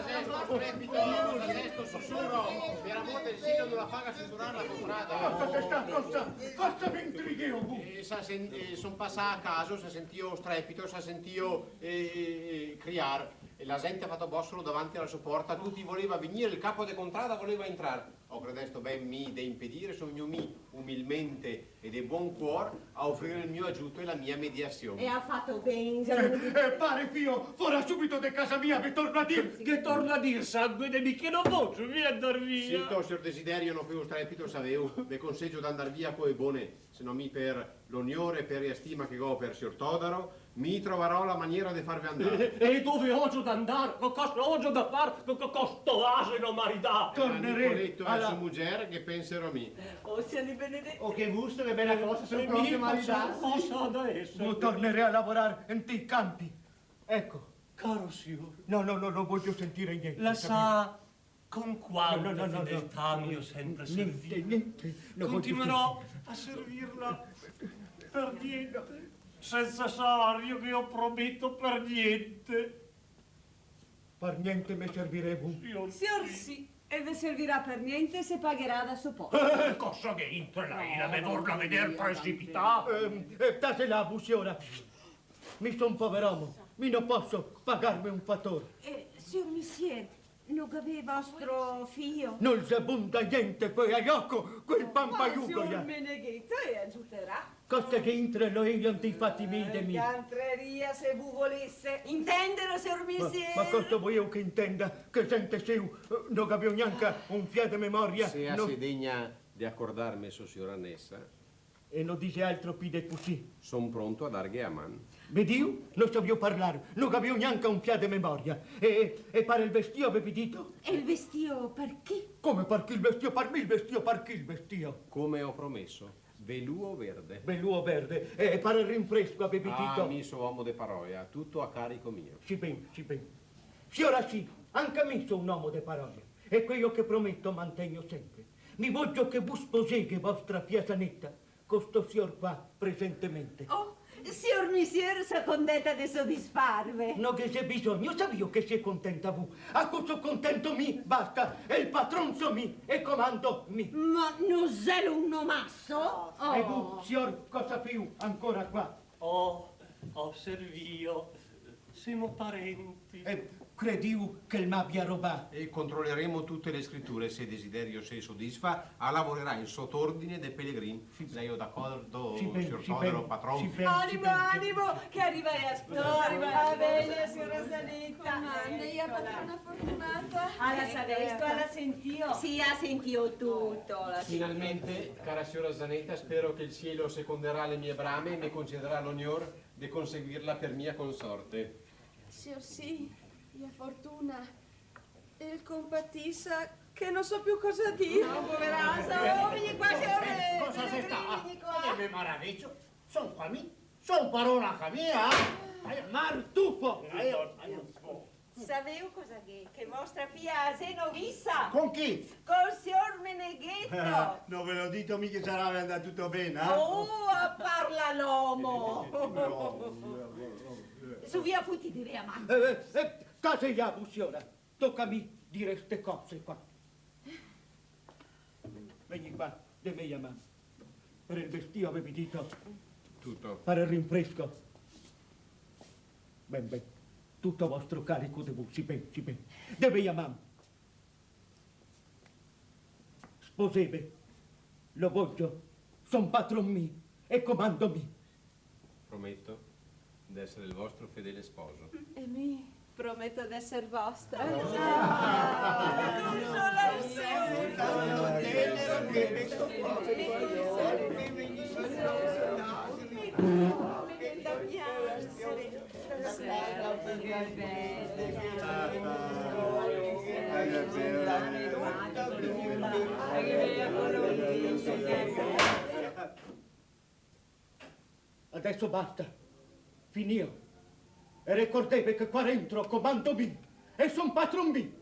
xe sto strepito? Cosa xe sto susuro? Per amor del Signor, no la faga susurar la contrada. Cosa xe sta? Cosa? Cosa me intrigheo vu? Eh, s'ha sen-, eh, son pasà a caso, s'ha sentìo strepito, s'ha sentìo, eh, eh, eh, criar. E la gente ha fato bosolo davanti a la so porta, tuti voleva vegnir, el capo de contrada voleva entrar. Go credesto ben mi de impedir, son gnù mi umilmente e de bon cuor a ofrir el mio agiuto e la mia mediasion. E ga fato ben, Gianluigi. Eh, eh, pare, fio, fora subito de casa mia, ve torno a dir. Ghe torno a dir, sangue de mi, che no vojo mi andar via. Zito, sior Desiderio, no podo stare pì, saveu, ve consegio d'andar via co e bone. Se no mi, per l'onor e per la stima che go per sior Todaro, mi trovarò la maniera de farve andar. E, e dove ojo da andar? Co cosa ojo da far? Co, co, co sto aseno maridà? Tornerè. Nicoleto e la so mugier, che penserò mi. Oh, siali benedeto. Oh, che gusto, che bela cosa, son proprio maridà. Cosa, cosa da esser? Tornerè a lavorar inte i campi. Eco. Caro sior. No, no, no, no vojo sentir gnente. La sa con quanta fedeltà mi go sempre servio. Gnente, gnente, no vojo sentir. Continuerò a servirla per gnente, senza salario, che go prometo, per gnente. Par gnente me servirè vu? Sior sì. Sior sì, e ve servirà par gnente, se pagherà da so posto. Eh, cosa che intra la ira, me vorla veder precipità? Ehm, eh, tasè là, vu, siora. Mi son pover'omo, mi no poso pagarme un fator. Eh, sior misier, no gavè vostro fio? No ghe bunta gnente, quel loco, quel pampaiugo là. Ma sior Menegheto el agiutarà. Cosa che intra lo io inte i fati miei de mi? Eh, che intraria se vu volese intendelo, sior misier. Ma, ma cosa voleu che intenda? Che zente seu, eh, no gaveu gnanca un fià de memoria? Se la se degna de acordarme so siora nesa, e no dise altro pì de cusì. Son pronto a darghe a man. Vedìu? No savìu parlar, no gavìu gnanca un fià de memoria. E, e, e par el vestìo, vevi dito? E el vestìo par chi? Come par chi el vestìo? Par mi el vestìo, par chi el vestìo? Come go promeso, veluo verde. Veluo verde. E, e par el rinfresco, vevi dito? Ah, mi so omo de parola, tuto a carico mio. Sì ben, sì ben. Siora sì, anca mi so un omo de parola. E quelo che prometo mantegno sempre. Mi vojo che vu sposeghe vostra fia Zaneta co sto sior qua presentemente. Oh, sior misier, so contenta de sodisfarve. No ghe xe bisogno, savìu che sè contenta vu. A co so contento mi, basta. E el patron so mi, e comando mi. Ma no xelo un omaso? Oh. E vu, sior, cosa fìu ancora qua? Oh, oh, servio. Semo parenti. Eh, credìu che el m'abia robà. E controleremo tute le scriture, se Desiderio se sodisfa, a lavorarà in sotordine de Pelegrin. Sì. Sio d'acordo, sì ben, sior Todaro, patron? Sì ben, sì ben, sì ben. Animo, animo, che riva la sposa. No, riva la sposa. Va ben, siora Zaneta. Comande, la patrona Fortunata. Ah, la saveu, la sentìu? Sì, la sentìu tuto, la sentìu. Finalmente, cara siora Zaneta, spero che el cielo seconderà le mie brame e me concederà l'onor de conseguirla per mia consorte. Sior sì, la fortuna el compatisa, che no so più cosa dir. No, poverasa, oh, vien qua, sior. Eh, cosa xe stà? Vien qua. Eh, me maravejo. Son qua mi, son parona anca mi, eh? Aia, Martufo! Aia, aia. Saveu cosa che, che vostra fia la xe novisa? Con chi? Col sior Menegheto. No ve l'ò dito mi che sarà andà tuto ben, eh? Oh, a parla l'omo! No, no, no, no. Su, via, futi de là, ma... Eh, eh, eh, cosa xe, siora? Toca a mi dir ste cose qua. Vegni qua, deme la man. Par el vestio, vevi dito? Tuto. Par el rinfresco? Ben, ben. Tuto a vostro carico de vu, sì ben, sì ben. Deme la man. Sposeve. Lo vojo. Son patron mi. E comando mi. Prometo d'esser el vostro fedele sposo. E mi prometo d'esser vostra. Adeso basta. Finìo. E ricordeve che qua rentro comando mi e son patron mi.